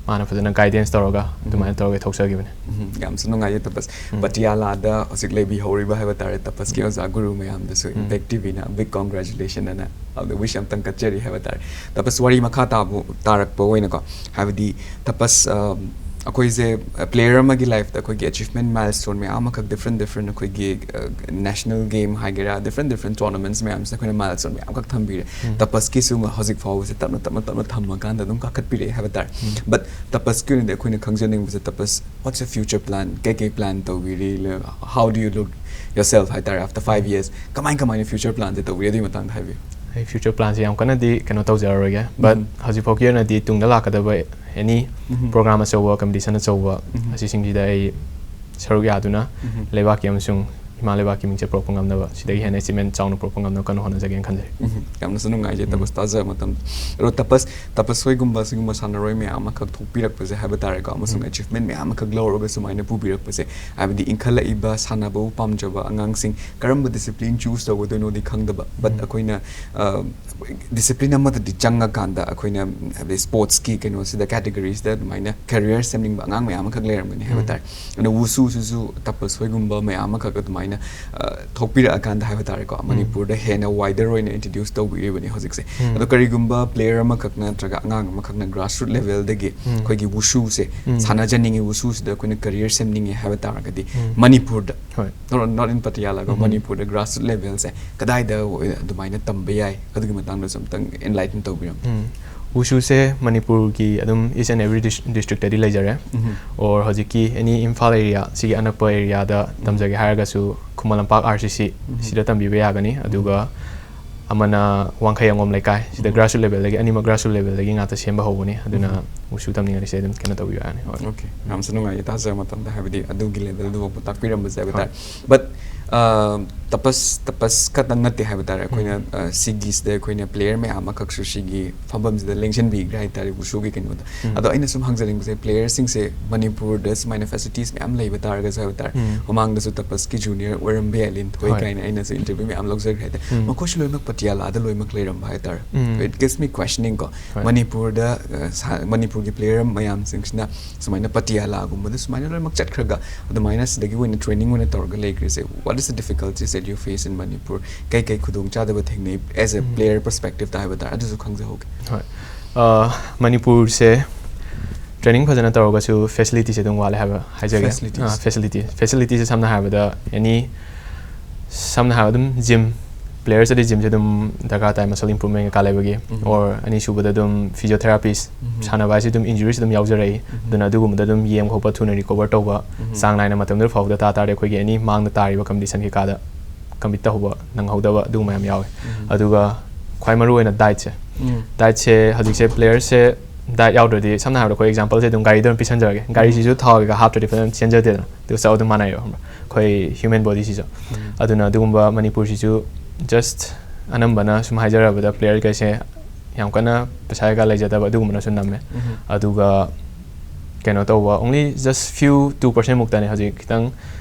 ꯃꯥꯅ ꯐꯖꯅ ꯒꯥꯏꯗꯦꯟꯁ ꯇꯧꯔꯒ ꯑꯗꯨꯃꯥꯏꯅ ꯇꯧꯔꯒ ꯊꯣꯛꯆꯈꯤꯕꯅꯤ꯫ ꯎꯝ, ꯌꯥꯝꯁꯨ ꯅꯨꯡꯉꯥꯏꯌꯦ ꯇꯄꯁ꯫ ꯎꯝ꯫ ꯄꯇꯤꯌꯥꯂꯥꯗ ꯍꯧꯖꯤꯛ ꯂꯩꯕꯤꯍꯧꯔꯤꯕ ꯍꯥꯏꯕ ꯇꯥꯔꯦ, ꯇꯄꯁꯀꯤ ꯎꯝ꯫ ꯑꯣꯖꯥ ꯒꯨꯔꯨ ꯃꯌꯥꯝꯗꯁꯨ ꯎꯝ꯫ ꯏꯝꯄꯦꯛ ꯇꯤꯚꯤꯅ big congratulation ꯑꯅ ꯑꯗ ꯋꯤꯁ ꯑꯝꯇꯪ ꯀꯠꯆꯔꯤ ꯍꯥꯏꯕ ꯇꯥꯔꯦ꯫ ꯇꯄꯁ, ꯋꯥꯔꯤ ꯃꯈꯥ ꯇꯥꯕꯨ ꯇꯥꯔꯛꯄ ꯑꯣꯏꯅꯀꯣ, ꯍꯥꯏꯕꯗꯤ ꯇꯄꯁ, ꯑ, ꯑꯩꯈꯣꯏꯁꯦ ꯄ꯭ꯂꯦꯌꯔ ꯑꯃꯒꯤ ꯂꯥꯏꯐꯇ ꯑꯩꯈꯣꯏꯒꯤ ꯑꯦꯆꯤꯚꯃꯦꯟ ꯃꯥꯏꯜꯁ꯭ꯇꯣꯟ ꯃꯌꯥꯝ ꯑꯃꯈꯛ ꯗꯤꯐ꯭ꯔꯦꯟ ꯗꯤꯐ꯭ꯔꯦꯟ ꯑꯩꯈꯣꯏꯒꯤ ꯅꯦꯁꯅꯦꯜ ꯒꯦꯝ ꯍꯥꯏꯒꯦꯔꯥ, ꯗꯤꯐ꯭ꯔꯦꯟ ꯗꯤꯐ꯭ꯔꯦꯟ ꯇꯣꯔꯅꯥꯃꯦꯟꯠꯁ ꯃꯌꯥꯝꯁꯤꯗ ꯑꯩꯈꯣꯏꯅ ꯃꯥꯏꯜꯁ꯭ꯇꯣꯟ ꯃꯌꯥꯝ ꯑꯃꯈꯛ ꯊꯝꯕꯤꯔꯦ꯫ ꯎꯝ꯫ ꯇꯄꯁꯀꯤꯁꯨ ꯍꯧꯖꯤꯛ ꯐꯥꯎꯕꯁꯦ ꯇꯞꯅ ꯇꯞꯅ ꯇꯞꯅ ꯊꯝꯃꯀꯥꯟꯗ ꯑꯗꯨꯝ ꯀꯥꯈꯠꯄꯤꯔꯛꯑꯦ ꯍꯥꯏꯕ ꯇꯥꯔꯦ꯫ ꯎꯝ꯫ ꯕꯠ ꯇꯄꯁꯀꯤ ꯑꯣꯏꯅꯗꯤ ꯑꯩꯈꯣꯏꯅ ꯈꯪꯖꯅꯤꯡꯕꯁꯦ, ꯇꯄꯁ, what's your future plan? ꯀꯩ ꯀꯩ ꯄ꯭ꯂꯥꯟ ꯇꯧꯕꯤꯔꯤ? How do you look yourself ꯍꯥꯏ ꯇꯥꯔꯦ, after five years? ꯀꯃꯥꯏ ꯀꯃꯥꯏꯅ ꯐ꯭ꯌꯨꯆꯔ ꯄ꯭ꯂꯥꯟꯁꯦ ꯇꯧꯕꯤꯔꯤ? ꯑꯗꯨꯒꯤ ꯃꯇꯥꯡꯗ ꯍꯥꯏꯕꯤꯌꯨ꯫ ꯑꯩ ꯐ꯭ꯌꯨꯆꯔ ꯄ꯭ꯂꯥꯟꯁꯦ ꯌꯥꯝ ꯀꯟꯅꯗꯤ ꯀꯩꯅꯣ ꯇꯧꯖꯔꯔꯣꯏꯒꯦ, ꯕꯠ ꯎꯝ꯫ ꯍꯧꯖꯤꯛꯐꯥꯎꯒꯤ ꯑꯣꯏꯅꯗꯤ ꯇꯨꯡꯗ ꯂꯥꯛꯀꯗꯕ ꯑꯦꯅꯤ ꯎꯝ꯫ ꯄ꯭ꯔꯣꯒ꯭ꯔꯥꯝ ꯑꯆꯧꯕ, ꯀꯝꯄꯤꯇꯤꯁꯟ ꯑꯆꯧꯕ, ꯎꯝ꯫ ꯑꯁꯤꯁꯤꯡꯁꯤꯗ ꯑꯩ ꯁꯔꯨꯛ ꯌꯥꯗꯨꯅ ꯎꯝ꯫ ꯂꯩꯕꯥꯛꯀꯤ ꯑꯃꯁꯨꯡ ꯏꯃꯥ ꯂꯩꯕꯥꯛꯀꯤ ꯃꯤꯡꯆꯠ ꯄꯨꯔꯛꯄ ꯉꯝꯅꯕ, ꯁꯤꯗꯒꯤ ꯍꯦꯟꯅ ꯑꯦꯆꯤꯞꯃꯦꯟ ꯆꯥꯎꯅ ꯄꯨꯔꯛꯄ ꯉꯝꯅꯕ ꯀꯟꯅ ꯍꯣꯠꯅꯖꯒꯦꯅ ꯈꯟꯖꯩ꯫ ꯎꯝ, ꯌꯥꯝꯅꯁꯨ ꯅꯨꯡꯉꯥꯏꯖꯩ ꯎꯝ꯫ ꯇꯄꯁ ꯇꯥꯖꯕ ꯃꯇꯝꯗ꯫ ꯑꯗꯣ ꯇꯄꯁ, ꯇꯄꯁ ꯍꯣꯏꯒꯨꯝꯕ ꯁꯤꯒꯨꯝꯕ ꯁꯥꯟꯅꯔꯣꯏ ꯃꯌꯥꯝ ꯑꯃꯈꯛ ꯊꯣꯛꯄꯤꯔꯛꯄꯁꯦ ꯍꯥꯏꯕ ꯇꯥꯔꯦꯀꯣ, ꯑꯃꯁꯨꯡ ꯎꯝ꯫ ꯑꯦꯆꯤꯞꯃꯦꯟ ꯃꯌꯥꯝ ꯑꯃꯈꯛ ꯂꯧꯔꯒ ꯁꯨꯃꯥꯏꯅ ꯄꯨꯕꯤꯔꯛꯄꯁꯦ, ꯍꯥꯏꯕꯗꯤ ꯏꯟꯈꯠꯂꯛꯏꯕ ꯁꯥꯟꯅꯕꯕꯨ ꯄꯥꯝꯖꯕ ꯑꯉꯥꯡꯁꯤꯡ ꯀꯔꯝꯕ ꯗꯤꯁꯤꯄ꯭ꯂꯤꯟ ꯆꯨꯁ ꯇꯧꯒꯗꯣꯏꯅꯣꯗꯤ ꯈꯪꯗꯕ, ꯕꯠ ꯎꯝ꯫ ꯑꯩꯈꯣꯏꯅ, ꯑ, ꯗꯤꯁꯤꯄ꯭ꯂꯤꯟ ꯑꯃꯗꯗꯤ ꯆꯪꯉꯀꯥꯟꯗ ꯑꯩꯈꯣꯏꯅ, ꯍꯥꯏꯕꯗꯤ ꯁ꯭ꯄꯣꯔꯠꯁꯀꯤ ꯀꯩꯅꯣꯁꯤꯗ, ꯀꯦꯇꯦꯒꯣꯔꯤꯁꯤꯗ ꯑꯗꯨꯃꯥꯏꯅ ꯀꯦꯔꯤꯌꯔ ꯁꯦꯝꯅꯤꯡꯕ ꯑꯉꯥꯡ ꯃꯌꯥꯝ ꯑꯃꯈꯛ ꯂꯩꯔꯝꯒꯅꯤ ꯍꯥꯏꯕ ꯎꯝ꯫ ꯇꯥꯔꯦ꯫ ꯑꯗꯣ ꯋꯨꯁꯨꯁꯤꯁꯨ ꯇꯄꯁ ꯍꯣꯏꯒꯨꯝꯕ ꯃꯌꯥꯝ ꯑꯃꯈꯛ ꯑꯗꯨꯃꯥꯏꯅ, ꯑ, ꯊꯣꯛꯄꯤꯔꯛꯑꯀꯥꯟꯗ ꯍꯥꯏꯕ ꯇꯥꯔꯦꯀꯣ, ꯎꯝ꯫ ꯃꯅꯤꯄꯨꯔꯗ ꯍꯦꯟꯅ ꯋꯥꯏꯗꯔ ꯑꯣꯏꯅ ꯏꯟꯇ꯭ꯔꯣꯗ꯭ꯌꯨꯁ ꯇꯧꯕꯤꯔꯤꯕꯅꯤ ꯍꯧꯖꯤꯛꯁꯦ꯫ ꯎꯝ꯫ ꯑꯗꯣ ꯀꯔꯤꯒꯨꯝꯕ ꯄ꯭ꯂꯦꯌꯔ ꯑꯃꯈꯛꯅ ꯅꯠꯇ꯭ꯔꯒ ꯑꯉꯥꯡ ꯑꯃꯈꯛꯅ ꯒ꯭ꯔꯥꯁꯔꯨꯠ ꯂꯦꯚꯦꯜꯗꯒꯤ ꯎꯝ꯫ ꯑꯩꯈꯣꯏꯒꯤ ꯋꯨꯁꯨꯁꯦ ꯎꯝ꯫ ꯁꯥꯟꯅꯖꯅꯤꯡꯉꯤ, ꯋꯨꯁꯨꯁꯤꯗ ꯑꯩꯈꯣꯏꯅ ꯀꯦꯔꯤꯌꯔ ꯁꯦꯝꯅꯤꯡꯉꯦ ꯍꯥꯏꯕ ꯇꯥꯔꯒꯗꯤ ꯎꯝ꯫ ꯃꯅꯤꯄꯨꯔꯗ, ꯍꯣꯏ꯫ not, not in ꯄꯇꯤꯌꯥꯂꯥꯒ, ꯎꯝ꯫ ꯃꯅꯤꯄꯨꯔꯗ ꯒ꯭ꯔꯥꯁꯔꯨꯠ ꯂꯦꯚꯦꯜꯁꯦ ꯀꯗꯥꯏꯗ ꯑꯣꯏ-, ꯑꯗꯨꯃꯥꯏꯅ ꯇꯝꯕ ꯌꯥꯏ? ꯑꯗꯨꯒꯤ ꯃꯇꯥꯡꯗꯁꯨ ꯑꯝꯇꯪ ꯏꯟꯂꯥꯏꯇꯟ ꯇꯧꯕꯤꯔꯝꯃꯨ꯫ ꯎꯝ꯫ ꯋꯨꯁꯨꯁꯦ ꯃꯅꯤꯄꯨꯔꯒꯤ ꯑꯗꯨꯝ each and every dis-, districtꯇꯗꯤ ꯂꯩꯖꯔꯦ꯫ ꯎꯝ꯫ ꯑꯣꯔ ꯍꯧꯖꯤꯛꯀꯤ ꯑꯦꯅꯤ ꯏꯝꯐꯥꯜ ꯑꯦꯔꯤꯌꯥ, ꯁꯤꯒꯤ ꯑꯅꯛꯄ ꯑꯦꯔꯤꯌꯥꯗ ꯎꯝ꯫ ꯇꯝꯖꯒꯦ ꯍꯥꯏꯔꯒꯁꯨ ꯈꯨꯃꯟ ꯂꯝꯄꯥꯛ RCC ꯎꯝ꯫ ꯁꯤꯗ ꯇꯝꯕꯤꯕ ꯌꯥꯒꯅꯤ꯫ ꯑꯗꯨꯒ ꯑꯃꯅ ꯋꯥꯡꯈꯩ ꯑꯉꯣꯝ ꯂꯩꯀꯥꯏ, ꯁꯤꯗ ꯎꯝ꯫ ꯒ꯭ꯔꯥꯁꯔꯨꯠ ꯂꯦꯚꯦꯜꯗꯒꯤ, ꯑꯅꯤꯃꯛ ꯒ꯭ꯔꯥꯁꯔꯨꯠ ꯂꯦꯚꯦꯜꯗꯒꯤ ꯉꯥꯛꯇ ꯁꯦꯝꯕ ꯍꯧꯕꯅꯤ꯫ ꯑꯗꯨꯅ ꯎꯝ꯫ ꯋꯨꯁꯨ ꯇꯝꯅꯤꯡꯉꯗꯤ ꯁꯤꯗ ꯑꯗꯨꯝ ꯀꯩꯅꯣ ꯇꯧꯕꯤꯕ ꯌꯥꯅꯤ꯫ ꯍꯣꯏ꯫ ꯑꯣꯀꯦ, ꯌꯥꯝꯁꯨ ꯅꯨꯡꯉꯥꯏꯌꯦ ꯇꯥꯖꯕ ꯃꯇꯝꯗ, ꯍꯥꯏꯕꯗꯤ ꯑꯗꯨꯒꯤ ꯂꯦꯚꯦꯜꯗꯨꯐꯥꯎ ꯇꯥꯛꯄꯤꯔꯝꯕꯁꯦ ꯍꯥꯏꯕ ꯍꯣꯏ꯫ ꯇꯥꯔꯦ꯫ ꯕꯠ ꯇꯄꯁ ꯇꯄꯁ ꯈꯛꯇꯪ ꯅꯠꯇꯦ ꯍꯥꯏꯕ ꯇꯥꯔꯦ꯫ ꯑꯩꯈꯣꯏꯅ ꯁꯤꯒꯤꯁꯤꯗ ꯑꯩꯈꯣꯏꯅ ꯄ꯭ꯂꯦꯌꯔ ꯃꯌꯥꯝ ꯑꯃꯈꯛꯁꯨ ꯁꯤꯒꯤ ꯐꯝꯐꯝꯁꯤꯗ ꯂꯦꯡꯁꯤꯟꯕꯤꯈ꯭ꯔꯦ ꯍꯥꯏ ꯇꯥꯔꯦ, ꯋꯨꯁꯨꯒꯤ ꯀꯩꯅꯣꯗ꯫ ꯑꯗꯣ ꯑꯩꯅ ꯁꯨꯝ ꯍꯪꯖꯅꯤꯡꯕꯁꯦ, ꯄ꯭ꯂꯦꯌꯔꯁꯤꯡꯁꯦ ꯃꯅꯤꯄꯨꯔꯗ ꯁꯨꯃꯥꯏꯅ ꯐꯦꯁꯤꯂꯤꯇꯤꯁ ꯃꯌꯥꯝ ꯂꯩꯕ ꯇꯥꯔꯒꯁꯨ ꯍꯥꯏꯕ ꯇꯥꯔꯦ, ꯃꯃꯥꯡꯗꯁꯨ ꯇꯄꯁꯀꯤ ꯖꯨꯅꯤꯌꯔ ꯑꯣꯏꯔꯝꯕ ꯌꯥꯏ, ꯂꯤꯟꯊꯣꯏ ꯀꯥꯏꯅ ꯑꯩꯅꯁꯨ ꯏꯟꯇꯔꯚ꯭ꯌꯨ ꯃꯌꯥꯝ ꯂꯧꯖꯈ꯭ꯔꯦ ꯍꯥꯏ ꯇꯥꯔꯦ꯫ ꯃꯈꯣꯏꯁꯨ ꯂꯣꯏꯅꯃꯛ ꯄꯇꯤꯌꯥꯂꯥꯗ ꯂꯣꯏꯅꯃꯛ ꯂꯩꯔꯝꯕ ꯍꯥꯏ ꯇꯥꯔꯦ꯫ It gives me questioning ꯀꯣ, ꯃꯅꯤꯄꯨꯔꯗ ꯃꯅꯤꯄꯨꯔꯒꯤ ꯄ꯭ꯂꯦꯌꯔ ꯃꯌꯥꯝꯁꯤꯡꯁꯤꯅ ꯁꯨꯃꯥꯏꯅ ꯄꯇꯤꯌꯥꯂꯥꯒꯨꯝꯕꯗ ꯁꯨꯃꯥꯏꯅ ꯂꯣꯏꯅꯃꯛ ꯆꯠꯈ꯭ꯔꯒ ꯑꯗꯨꯃꯥꯏꯅ ꯁꯤꯗꯒꯤ ꯑꯣꯏꯅ ꯇ꯭ꯔꯦꯅꯤꯡ ꯑꯣꯏꯅ ꯇꯧꯔꯒ ꯂꯩꯈ꯭ꯔꯤꯁꯦ, what is the difficulties that you face in Manipur? ꯀꯩ ꯀꯩ ꯈꯨꯗꯣꯡꯆꯥꯗꯕ ꯊꯦꯡꯅꯩ as a player perspective ꯇ ꯍꯥꯏꯕ ꯇꯥꯔꯦ, ꯑꯗꯨꯁꯨ ꯈꯪꯖꯍꯧꯒꯦ꯫ ꯍꯣꯏ꯫ ꯃꯅꯤꯄꯨꯔꯁꯦ ꯇ꯭ꯔꯦꯅꯤꯡ ꯐꯖꯅ ꯇꯧꯔꯒꯁꯨ ꯐꯦꯁꯤꯂꯤꯇꯤꯁꯦ ꯑꯗꯨꯝ ꯋꯥꯠꯂꯦ ꯍꯥꯏꯕ ꯍꯥꯏꯖꯒꯦ꯫ ꯐꯦꯁꯤꯂꯤꯇꯤꯁ ꯐꯦꯁꯤꯂꯤꯇꯤ ꯐꯦꯁꯤꯂꯤꯇꯤꯁꯦ ꯁꯝꯅ ꯍꯥꯏꯔꯕꯗ ꯑꯦꯅꯤ ꯁꯝꯅ ꯍꯥꯏꯔꯕꯗ ꯑꯗꯨꯝ ꯖꯤꯝ, ꯄ꯭ꯂꯦꯌꯔꯁꯇꯗꯤ ꯖꯤꯝꯁꯦ ꯑꯗꯨꯝ ꯗꯔꯀꯥꯔ ꯇꯥꯏ, ꯃꯁꯜ ꯏꯝꯄ꯭ꯔꯨꯚꯃꯦꯟ ꯀꯩꯀꯥ ꯂꯩꯕꯒꯤ꯫ ꯑꯣꯔ ꯑꯅꯤꯁꯨꯕꯗ ꯑꯗꯨꯝ ꯐꯤꯖꯤꯑꯣꯊꯦꯔꯥꯄꯤꯁ, ꯁꯥꯟꯅꯕ ꯍꯥꯏꯁꯤ ꯑꯗꯨꯝ ꯏꯟꯖꯨꯔꯤꯁ ꯑꯗꯨꯝ ꯌꯥꯎꯖꯔꯛꯏ꯫ ꯑꯗꯨꯅ ꯑꯗꯨꯒꯨꯝꯕꯗ ꯑꯗꯨꯝ ꯌꯦꯡꯕ ꯈꯣꯠꯄ, ꯊꯨꯅ ꯔꯤꯀꯣꯚꯔ ꯇꯧꯕ, ꯆꯥꯡ ꯅꯥꯏꯅ ꯃꯇꯝꯗꯨꯗ ꯐꯥꯎꯗ ꯇꯥ ꯇꯥꯔꯗꯤ ꯑꯩꯈꯣꯏꯒꯤ ꯑꯦꯅꯤ ꯃꯥꯡꯗ ꯇꯥꯔꯤꯕ ꯀꯝꯄꯤꯇꯤꯁꯟ ꯀꯩꯀꯥꯗ ꯀꯝꯄꯤꯠ ꯇꯧꯍꯧꯕ ꯅꯪꯍꯧꯗꯕ ꯑꯗꯨꯒꯨꯝꯕ ꯌꯥꯝ ꯌꯥꯎꯋꯦ꯫ ꯑꯗꯨꯒ ꯈ꯭ꯋꯥꯏ ꯃꯔꯨ ꯑꯣꯏꯅ ꯗꯥꯏꯠꯁꯦ꯫ ꯗꯥꯏꯠꯁꯦ ꯍꯧꯖꯤꯛꯁꯦ ꯄ꯭ꯂꯦꯌꯔꯁꯦ ꯗꯥꯏꯠ ꯌꯥꯎꯗ꯭ꯔꯗꯤ, ꯁꯝꯅ ꯍꯥꯏꯔꯕꯗ ꯑꯩꯈꯣꯏ ꯑꯦꯛꯖꯥꯝꯄꯜꯁꯦ ꯑꯗꯨꯝ ꯒꯥꯔꯤꯗ ꯑꯗꯨꯝ ꯄꯤꯁꯟꯖꯔꯒꯦ꯫ ꯒꯥꯔꯤꯁꯤꯁꯨ ꯊꯥꯎ ꯀꯩꯀꯥ ꯍꯥꯞꯇ꯭ꯔꯗꯤ ꯐꯖꯅ ꯆꯦꯟꯖꯗꯦꯗꯅ꯫ ꯑꯗꯨꯒ ꯆꯞ ꯑꯗꯨꯝ ꯃꯥꯟꯅꯩꯌꯦꯕ, ꯈꯪꯕ꯭ꯔꯥ? ꯑꯩꯈꯣꯏ ꯍ꯭ꯌꯨꯃꯦꯟ ꯕꯣꯗꯤꯁꯤꯁꯨ꯫ ꯑꯗꯨꯅ ꯑꯗꯨꯒꯨꯝꯕ ꯃꯅꯤꯄꯨꯔꯁꯤꯁꯨ ꯖꯁ ꯑꯅꯝꯕꯅ ꯁꯨꯝ ꯍꯥꯏꯖꯔꯕꯗ ꯄ꯭ꯂꯦꯌꯔꯈꯩꯁꯦ ꯌꯥꯝ ꯀꯟꯅ ꯄꯩꯁꯥ ꯀꯩꯀꯥ ꯂꯩꯖꯗꯕ ꯑꯗꯨꯒꯨꯝꯕꯅꯁꯨ ꯅꯝꯃꯦ꯫ ꯑꯗꯨꯒ ꯀꯩꯅꯣ ꯇꯧꯕ, only just few two percent ꯃꯨꯛꯇꯅꯦ ꯍꯧꯖꯤꯛ ꯈꯤꯇꯪ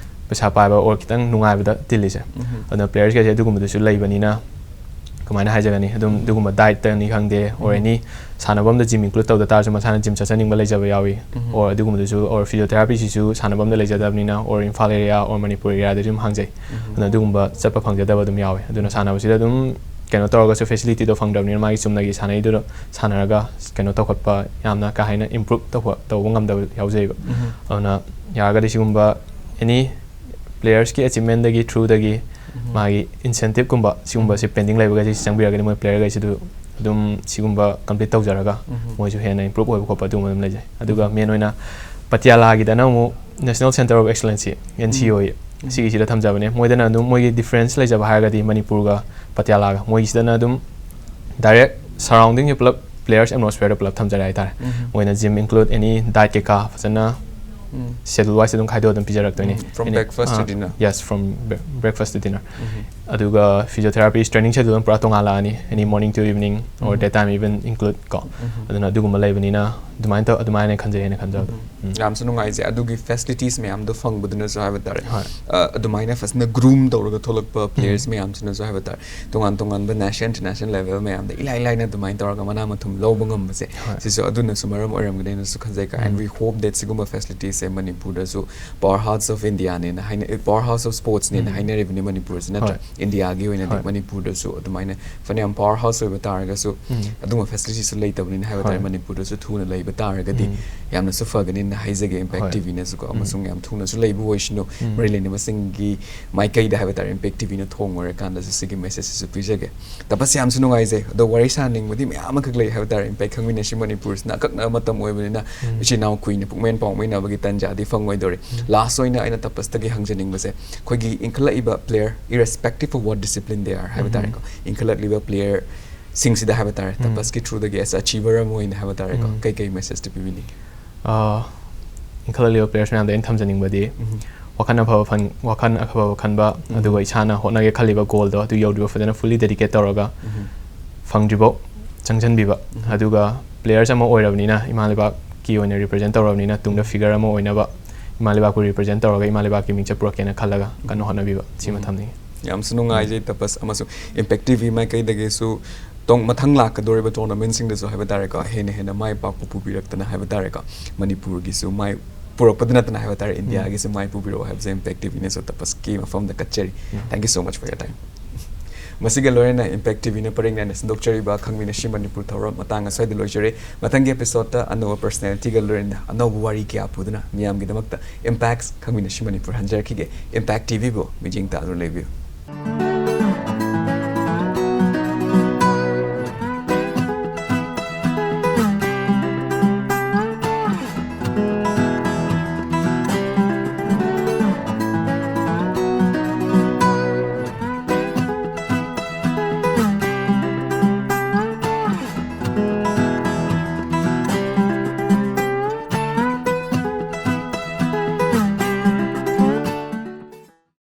ꯄꯩꯁꯥ ꯄꯥꯏꯕ ꯑꯣꯔ ꯈꯤꯇꯪ ꯅꯨꯡꯉꯥꯏꯕꯗ ꯇꯤꯜꯂꯤꯁꯦ꯫ ꯑꯗꯨꯅ ꯄ꯭ꯂꯦꯌꯔꯁꯈꯩꯁꯦ ꯑꯗꯨꯒꯨꯝꯕꯗꯨꯁꯨ ꯂꯩꯕꯅꯤꯅ, ꯀꯃꯥꯏꯅ ꯍꯥꯏꯖꯒꯅꯤ, ꯑꯗꯨꯝ ꯑꯗꯨꯒꯨꯝꯕ ꯗꯥꯏꯠꯇꯅꯤ ꯈꯪꯗꯦ, ꯑꯣꯔ ꯑꯦꯅꯤ ꯁꯥꯟꯅꯐꯝꯗ ꯖꯤꯝ ꯏꯟꯀ꯭ꯂꯨꯗ ꯇꯧꯗ ꯇꯥꯔꯁꯨ ꯃꯁꯥꯅ ꯖꯤꯝ ꯆꯠꯆꯅꯤꯡꯕ ꯂꯩꯖꯕ ꯌꯥꯎꯏ꯫ ꯑꯣꯔ ꯑꯗꯨꯒꯨꯝꯕꯗꯨꯁꯨ, ꯑꯣꯔ ꯐꯤꯖꯤꯑꯣꯊꯦꯔꯥꯄꯤꯁꯤꯁꯨ ꯁꯥꯟꯅꯐꯝꯗ ꯂꯩꯖꯗꯕꯅꯤꯅ, or Imphal area or Manipur ꯑꯦꯔꯤꯌꯥꯗꯗꯤ ꯑꯗꯨꯝ ꯍꯥꯡꯖꯩ꯫ ꯑꯗꯨꯅ ꯑꯗꯨꯒꯨꯝꯕ ꯆꯠꯄ ꯐꯪꯖꯗꯕ ꯑꯗꯨꯝ ꯌꯥꯎꯋꯦ꯫ ꯑꯗꯨꯅ ꯁꯥꯟꯅꯕꯁꯤꯗ ꯑꯗꯨꯝ ꯀꯩꯅꯣ ꯇꯧꯔꯒꯁꯨ ꯐꯦꯁꯤꯂꯤꯇꯤꯗꯣ ꯐꯪꯗ꯭ꯔꯕꯅꯤꯅ ꯃꯥꯒꯤ ꯆꯨꯝꯅꯒꯤ ꯁꯥꯟꯅꯩꯗꯨꯗ ꯁꯥꯟꯅꯔꯒ ꯀꯩꯅꯣ ꯇꯧꯈꯠꯄ, ꯌꯥꯝꯅ ꯀꯥ ꯍꯦꯟꯅ ꯏꯝꯄ꯭ꯔꯨꯞ ꯇꯧꯕ ꯇꯧꯕ ꯉꯝꯗꯕ ꯌꯥꯎꯖꯩꯕ꯫ ꯑꯗꯨꯅ ꯌꯥꯔꯒꯗꯤ ꯁꯤꯒꯨꯝꯕ ꯑꯦꯅꯤ ꯄ꯭ꯂꯦꯌꯔꯁꯀꯤ ꯑꯦꯆꯤꯞꯃꯦꯟꯗꯒꯤ ꯊ꯭ꯔꯨꯗꯒꯤ ꯃꯥꯒꯤ ꯏꯟꯁꯦꯟꯇꯤꯞꯀꯨꯝꯕ ꯁꯤꯒꯨꯝꯕꯁꯤ ꯄꯦꯟꯗꯤꯡ ꯂꯩꯕꯈꯩꯁꯤ ꯆꯪꯕꯤꯔꯒꯗꯤ ꯃꯣꯏ ꯄ꯭ꯂꯦꯌꯔꯈꯩꯁꯤꯗ ꯑꯗꯨꯝ ꯁꯤꯒꯨꯝꯕ ꯀꯝꯄ꯭ꯂꯤꯠ ꯇꯧꯖꯔꯒ ꯃꯣꯏꯁꯨ ꯍꯦꯟꯅ ꯏꯝꯄ꯭ꯔꯨꯞ ꯑꯣꯏꯕ ꯈꯣꯠꯄ ꯑꯗꯨꯒꯨꯝꯕ ꯑꯗꯨꯝ ꯂꯩꯖꯩ꯫ ꯑꯗꯨꯒ ꯃꯦꯟ ꯑꯣꯏꯅ ꯄꯇꯤꯌꯥꯂꯥꯒꯤꯗꯅ ꯑꯃꯨꯛ National Centre of Excellenceꯁꯤ, ꯑꯦꯟ ꯁꯤ ꯑꯣ ꯁꯤꯒꯤꯁꯤꯗ ꯊꯝꯖꯕꯅꯦ꯫ ꯃꯣꯏꯗꯅ ꯑꯗꯨꯝ ꯃꯣꯏꯒꯤ ꯗꯤꯐ꯭ꯔꯦꯟꯁ ꯂꯩꯖꯕ ꯍꯥꯏꯔꯒꯗꯤ ꯃꯅꯤꯄꯨꯔꯒ ꯄꯇꯤꯌꯥꯂꯥꯒ, ꯃꯣꯏꯒꯤꯁꯤꯗꯅ ꯑꯗꯨꯝ ꯗꯥꯏꯔꯦꯛ ꯁꯔꯥꯎꯟꯗꯤꯡꯁꯦ ꯄꯨꯂꯞ ꯄ꯭ꯂꯦꯌꯔꯁ ꯑꯦꯠꯃꯣꯁꯐꯤꯌꯔꯗ ꯄꯨꯂꯞ ꯊꯝꯖꯔꯦ ꯍꯥꯏꯇꯥꯔꯦ꯫ ꯃꯣꯏꯅ ꯖꯤꯝ ꯏꯟꯀ꯭ꯂꯨꯗ ꯑꯦꯅꯤ ꯗꯥꯏꯠ ꯀꯩꯀꯥ ꯐꯖꯅ ꯁꯦꯗꯨꯜ ꯋꯥꯏꯁ ꯑꯗꯨꯝ ꯈꯥꯏꯗꯣꯛꯑ ꯑꯗꯨꯝ ꯄꯤꯖꯔꯛꯇꯣꯏꯅꯤ. ꯎꯝ, from breakfast to dinner. Yes, from breakfast to dinner. ꯑꯗꯨꯒ physiotherapy training schedule ꯑꯃ ꯄꯨꯔꯥ ꯇꯣꯉꯥꯜꯂꯛꯑꯅꯤ, any morning to evening or daytime even include ꯀꯣ. ꯑꯗꯨꯅ ꯑꯗꯨꯒꯨꯝꯕ ꯂꯩꯕꯅꯤꯅ ꯑꯗꯨꯃꯥꯏꯅ ꯇꯧ ꯑꯗꯨꯃꯥꯏꯅ ꯈꯟꯖꯩ ꯑꯩꯅ ꯈꯟꯖꯕꯗ. ꯎꯝ. ꯌꯥꯝꯁꯨ ꯅꯨꯡꯉꯥꯏꯖꯩ ꯑꯗꯨꯒꯤ ꯐꯦꯁꯤꯂꯤꯇꯤꯁ ꯃꯌꯥꯝꯗꯣ ꯐꯪꯕꯗꯨꯅꯁꯨ ꯍꯥꯏꯕ ꯇꯥꯔꯦ. ꯍꯣꯏ. ꯑ, ꯑꯗꯨꯃꯥꯏꯅ ꯐꯖꯅ ꯒ꯭ꯔꯨꯝ ꯇꯧꯔꯒ ꯊꯣꯛꯂꯛꯄ ꯄ꯭ꯂꯦꯌꯔꯁ ꯃꯌꯥꯝꯁꯤꯅꯁꯨ ꯍꯥꯏꯕ ꯇꯥꯔꯦ, ꯇꯣꯉꯥꯟ ꯇꯣꯉꯥꯟꯕ ꯅꯦꯁꯅꯦꯜ ꯏꯟꯇꯔꯅꯦꯁꯅꯦꯜ ꯂꯦꯚꯦꯜ ꯃꯌꯥꯝꯗ ꯏꯂꯥꯏ ꯂꯥꯏꯅ ꯑꯗꯨꯃꯥꯏꯅ ꯇꯧꯔꯒ ꯃꯅꯥ ꯃꯊꯨꯝ ꯂꯧꯕ ꯉꯝꯕꯁꯦ, ꯍꯣꯏ. ꯁꯤꯁꯨ ꯑꯗꯨꯅꯁꯨ ꯃꯔꯝ ꯑꯣꯏꯔꯝꯒꯅꯤ ꯍꯥꯏꯅꯁꯨ ꯈꯟꯖꯩꯀꯣ. And we hope that ꯁꯤꯒꯨꯝꯕ ꯐꯦꯁꯤꯂꯤꯇꯤꯁꯦ ꯃꯅꯤꯄꯨꯔꯗꯁꯨ power house of Indiaꯅꯦꯅ ꯍꯥꯏꯅ, power house of sportsꯅꯦꯅ ꯍꯥꯏꯅꯔꯤꯕꯅꯤ ꯃꯅꯤꯄꯨꯔꯁꯤ, ꯅꯠꯇ꯭ꯔꯥ? ꯍꯣꯏ. ꯏꯟꯗꯤꯌꯥꯒꯤ ꯑꯣꯏꯅꯗꯤ ꯍꯣꯏ. ꯃꯅꯤꯄꯨꯔꯗꯁꯨ ꯑꯗꯨꯃꯥꯏꯅ ꯐꯅꯌꯥꯝ power house ꯑꯣꯏꯕ ꯇꯥꯔꯒꯁꯨ ꯎꯝ. ꯑꯗꯨꯒꯨꯝꯕ ꯐꯦꯁꯤꯂꯤꯇꯤꯁꯨ ꯂꯩꯇꯕꯅꯤꯅ ꯍꯥꯏꯕ ꯇꯥꯔꯦ, ꯍꯣꯏ. ꯃꯅꯤꯄꯨꯔꯗꯁꯨ ꯊꯨꯅ ꯂꯩꯕ ꯇꯥꯔꯒꯗꯤ ꯎꯝ. ꯌꯥꯝꯅꯁꯨ ꯐꯒꯅꯤꯅ ꯍꯥꯏꯖꯒꯦ ꯏꯝꯄꯦꯛ ꯍꯣꯏ. ꯇꯤꯚꯤꯅꯁꯨꯀꯣ. ꯎꯝ. ꯑꯃꯁꯨꯡ ꯌꯥꯝ ꯊꯨꯅꯁꯨ ꯂꯩꯕ ꯑꯣꯏꯁꯅꯨ, ꯎꯝ. ꯃꯔꯤ ꯂꯩꯅꯕꯁꯤꯡꯒꯤ ꯃꯥꯏꯀꯩꯗ ꯍꯥꯏꯕ ꯇꯥꯔꯦ, ꯏꯝꯄꯦꯛ ꯇꯤꯚꯤꯅ ꯊꯣꯡ ꯑꯣꯏꯔꯀꯥꯟꯗꯁꯨ ꯁꯤꯒꯤ ꯃꯦꯁꯦꯖꯁꯤꯁꯨ ꯄꯤꯖꯒꯦ꯫ ꯇꯄꯁ, ꯌꯥꯝꯁꯨ ꯅꯨꯡꯉꯥꯏꯖꯩ꯫ ꯑꯗꯣ ꯋꯥꯔꯤ ꯁꯥꯅꯤꯡꯕꯗꯤ ꯃꯌꯥꯝ ꯑꯃꯈꯛ ꯂꯩ ꯍꯥꯏꯕ ꯇꯥꯔꯦ, ꯏꯝꯄꯦꯛ ꯈꯪꯃꯤꯟꯅꯁꯤ ꯃꯅꯤꯄꯨꯔꯁꯤꯅ ꯑꯀꯛꯅꯕ ꯃꯇꯝ ꯑꯣꯏꯕꯅꯤꯅ, ꯎꯝ. ꯏꯆꯤꯟ ꯏꯅꯥꯎ ꯀꯨꯏꯅ ꯄꯨꯛꯃꯦꯟ ꯄꯥꯎꯃꯤꯟꯅꯕꯒꯤ ꯇꯟꯖꯥꯗꯤ ꯐꯪꯉꯣꯏꯗꯧꯔꯤ꯫ ꯎꯝ. ꯂꯥꯁ ꯑꯣꯏꯅ ꯑꯩꯅ ꯇꯄꯁꯇꯒꯤ ꯍꯪꯖꯅꯤꯡꯕꯁꯦ, ꯑꯩꯈꯣꯏꯒꯤ ꯏꯟꯈꯠꯂꯛꯏꯕ player, irrespective of what discipline they are ꯍꯥꯏꯕ ꯎꯝ. ꯇꯥꯔꯦꯀꯣ, ꯏꯟꯈꯠꯂꯛꯂꯤꯕ ꯄ꯭ꯂꯦꯌꯔ ꯁꯤꯡꯁꯤꯗ ꯍꯥꯏꯕ ꯇꯥꯔꯦ, ꯎꯝ. ꯇꯄꯁꯀꯤ ꯊ꯭ꯔꯨꯗꯒꯤ as achiever ꯑꯃ ꯑꯣꯏꯅ ꯍꯥꯏꯕ ꯇꯥꯔꯦꯀꯣ, ꯎꯝ. ꯀꯩꯀꯩ ꯃꯦꯁꯦꯖꯇꯤ ꯄꯤꯕꯤꯅꯤꯡꯉꯤ? ꯑꯥ, ꯏꯟꯈꯠꯂꯛꯂꯤꯕ ꯄ꯭ꯂꯦꯌꯔꯁ ꯃꯌꯥꯝꯗ ꯑꯩꯅ ꯊꯝꯖꯅꯤꯡꯕꯗꯤ, ꯎꯝ. ꯋꯥꯈꯜ ꯑꯐꯕ ꯐꯟ ꯋꯥꯈꯜ ꯑꯐꯕ ꯈꯟꯕ, ꯎꯝ. ꯑꯗꯨꯒ ꯏꯁꯥꯅ ꯍꯣꯠꯅꯒꯦ ꯈꯜꯂꯤꯕ ꯒꯣꯜꯗꯣ ꯑꯗꯨ ꯌꯧꯗ꯭ꯔꯤꯕ ꯐꯖꯅ fully dedicate ꯇꯧꯔꯒ ꯎꯝ. ꯐꯪꯗ꯭ꯔꯤꯐꯥꯎ ꯆꯪꯁꯤꯟꯕꯤꯕ, ꯎꯝ. ꯑꯗꯨꯒ ꯄ꯭ꯂꯦꯌꯔꯁ ꯑꯃ ꯑꯣꯏꯔꯕꯅꯤꯅ, ꯏꯃꯥ ꯂꯩꯕꯥꯛꯀꯤ ꯑꯣꯏꯅ ꯔꯤꯄ꯭ꯔꯖꯦꯟ ꯇꯧꯔꯕꯅꯤꯅ, ꯇꯨꯡꯗ ꯐꯤꯒꯔ ꯑꯃ ꯑꯣꯏꯅꯕ, ꯏꯃꯥ ꯂꯩꯕꯥꯛꯄꯨ ꯔꯤꯄ꯭ꯔꯖꯦꯟ ꯇꯧꯔꯒ ꯏꯃꯥ ꯂꯩꯕꯥꯛꯀꯤ ꯃꯤꯡꯆꯠ ꯄꯨꯔꯛꯀꯦꯅ ꯈꯜꯂꯒ ꯀꯟꯅ ꯍꯣꯠꯅꯕꯤꯕ, ꯁꯤꯃ ꯎꯝ. ꯊꯝꯅꯤꯡꯉꯤ꯫ ꯌꯥꯝꯁꯨ ꯅꯨꯡꯉꯥꯏꯖꯩ ꯇꯄꯁ, ꯑꯃꯁꯨꯡ ꯏꯝꯄꯦꯛ ꯇꯤꯚꯤ ꯃꯥꯏꯀꯩꯗꯒꯤꯁꯨ ꯇꯣꯡ-, ꯃꯊꯪ ꯂꯥꯛꯀꯗꯧꯔꯤꯕ ꯇꯣꯔꯅꯥꯃꯦꯟꯁꯤꯡꯗꯁꯨ ꯍꯥꯏꯕ ꯇꯥꯔꯦꯀꯣ, ꯍꯦꯟꯅ ꯍꯦꯟꯅ ꯃꯥꯏ ꯄꯥꯛꯄ ꯄꯨꯕꯤꯔꯛꯇꯅ ꯍꯥꯏꯕ ꯇꯥꯔꯦꯀꯣ, ꯃꯅꯤꯄꯨꯔꯒꯤꯁꯨ ꯃꯥꯏ ꯄꯨꯔꯛꯄꯗ ꯅꯠꯇꯅ ꯍꯥꯏꯕ ꯇꯥꯔꯦ, ꯏꯟꯗꯤꯌꯥꯒꯤꯁꯨ ꯃꯥꯏ ꯄꯨꯕꯤꯔꯛꯑꯣ ꯍꯥꯏꯕꯁꯦ ꯏꯝꯄꯦꯛ ꯇꯤꯚꯤꯅꯁꯨ ꯇꯄꯁꯀꯤ ꯃꯐꯝꯗ ꯀꯠꯆꯔꯤ꯫ ꯎꯝ. Thank you so much for your time. ꯃꯁꯤꯒ ꯂꯣꯏꯅꯅ ꯏꯝꯄꯦꯛ ꯇꯤꯚꯤꯅ ꯄꯔꯦꯡ ꯅꯥꯏꯅ ꯁꯟꯗꯣꯛꯆꯔꯤꯕ ꯈꯪꯃꯤꯟꯅꯁꯤ ꯃꯅꯤꯄꯨꯔ ꯊꯧꯔꯝ ꯃꯇꯥꯡ ꯑꯁ꯭ꯋꯥꯏꯗ ꯂꯣꯏꯖꯔꯦ꯫ ꯃꯊꯪꯒꯤ ꯑꯦꯄꯤꯁꯣꯗꯇ ꯑꯅꯧꯕ ꯄꯔꯁꯅꯦꯂꯤꯇꯤꯒ ꯂꯣꯏꯅꯅ ꯑꯅꯧꯕ ꯋꯥꯔꯤ ꯀꯌꯥ ꯄꯨꯗꯨꯅ ꯃꯤꯌꯥꯝꯒꯤꯗꯃꯛꯇ ꯏꯝꯄꯦꯛ ꯈꯪꯃꯤꯟꯅꯁꯤ ꯃꯅꯤꯄꯨꯔ ꯍꯟꯖꯔꯛꯈꯤꯒꯦ꯫ ꯏꯝꯄꯦꯛ ꯇꯤꯚꯤꯕꯨ ꯃꯤꯠꯌꯦꯡ ꯇꯥꯗꯨꯅ ꯂꯩꯕꯤꯌꯨ꯫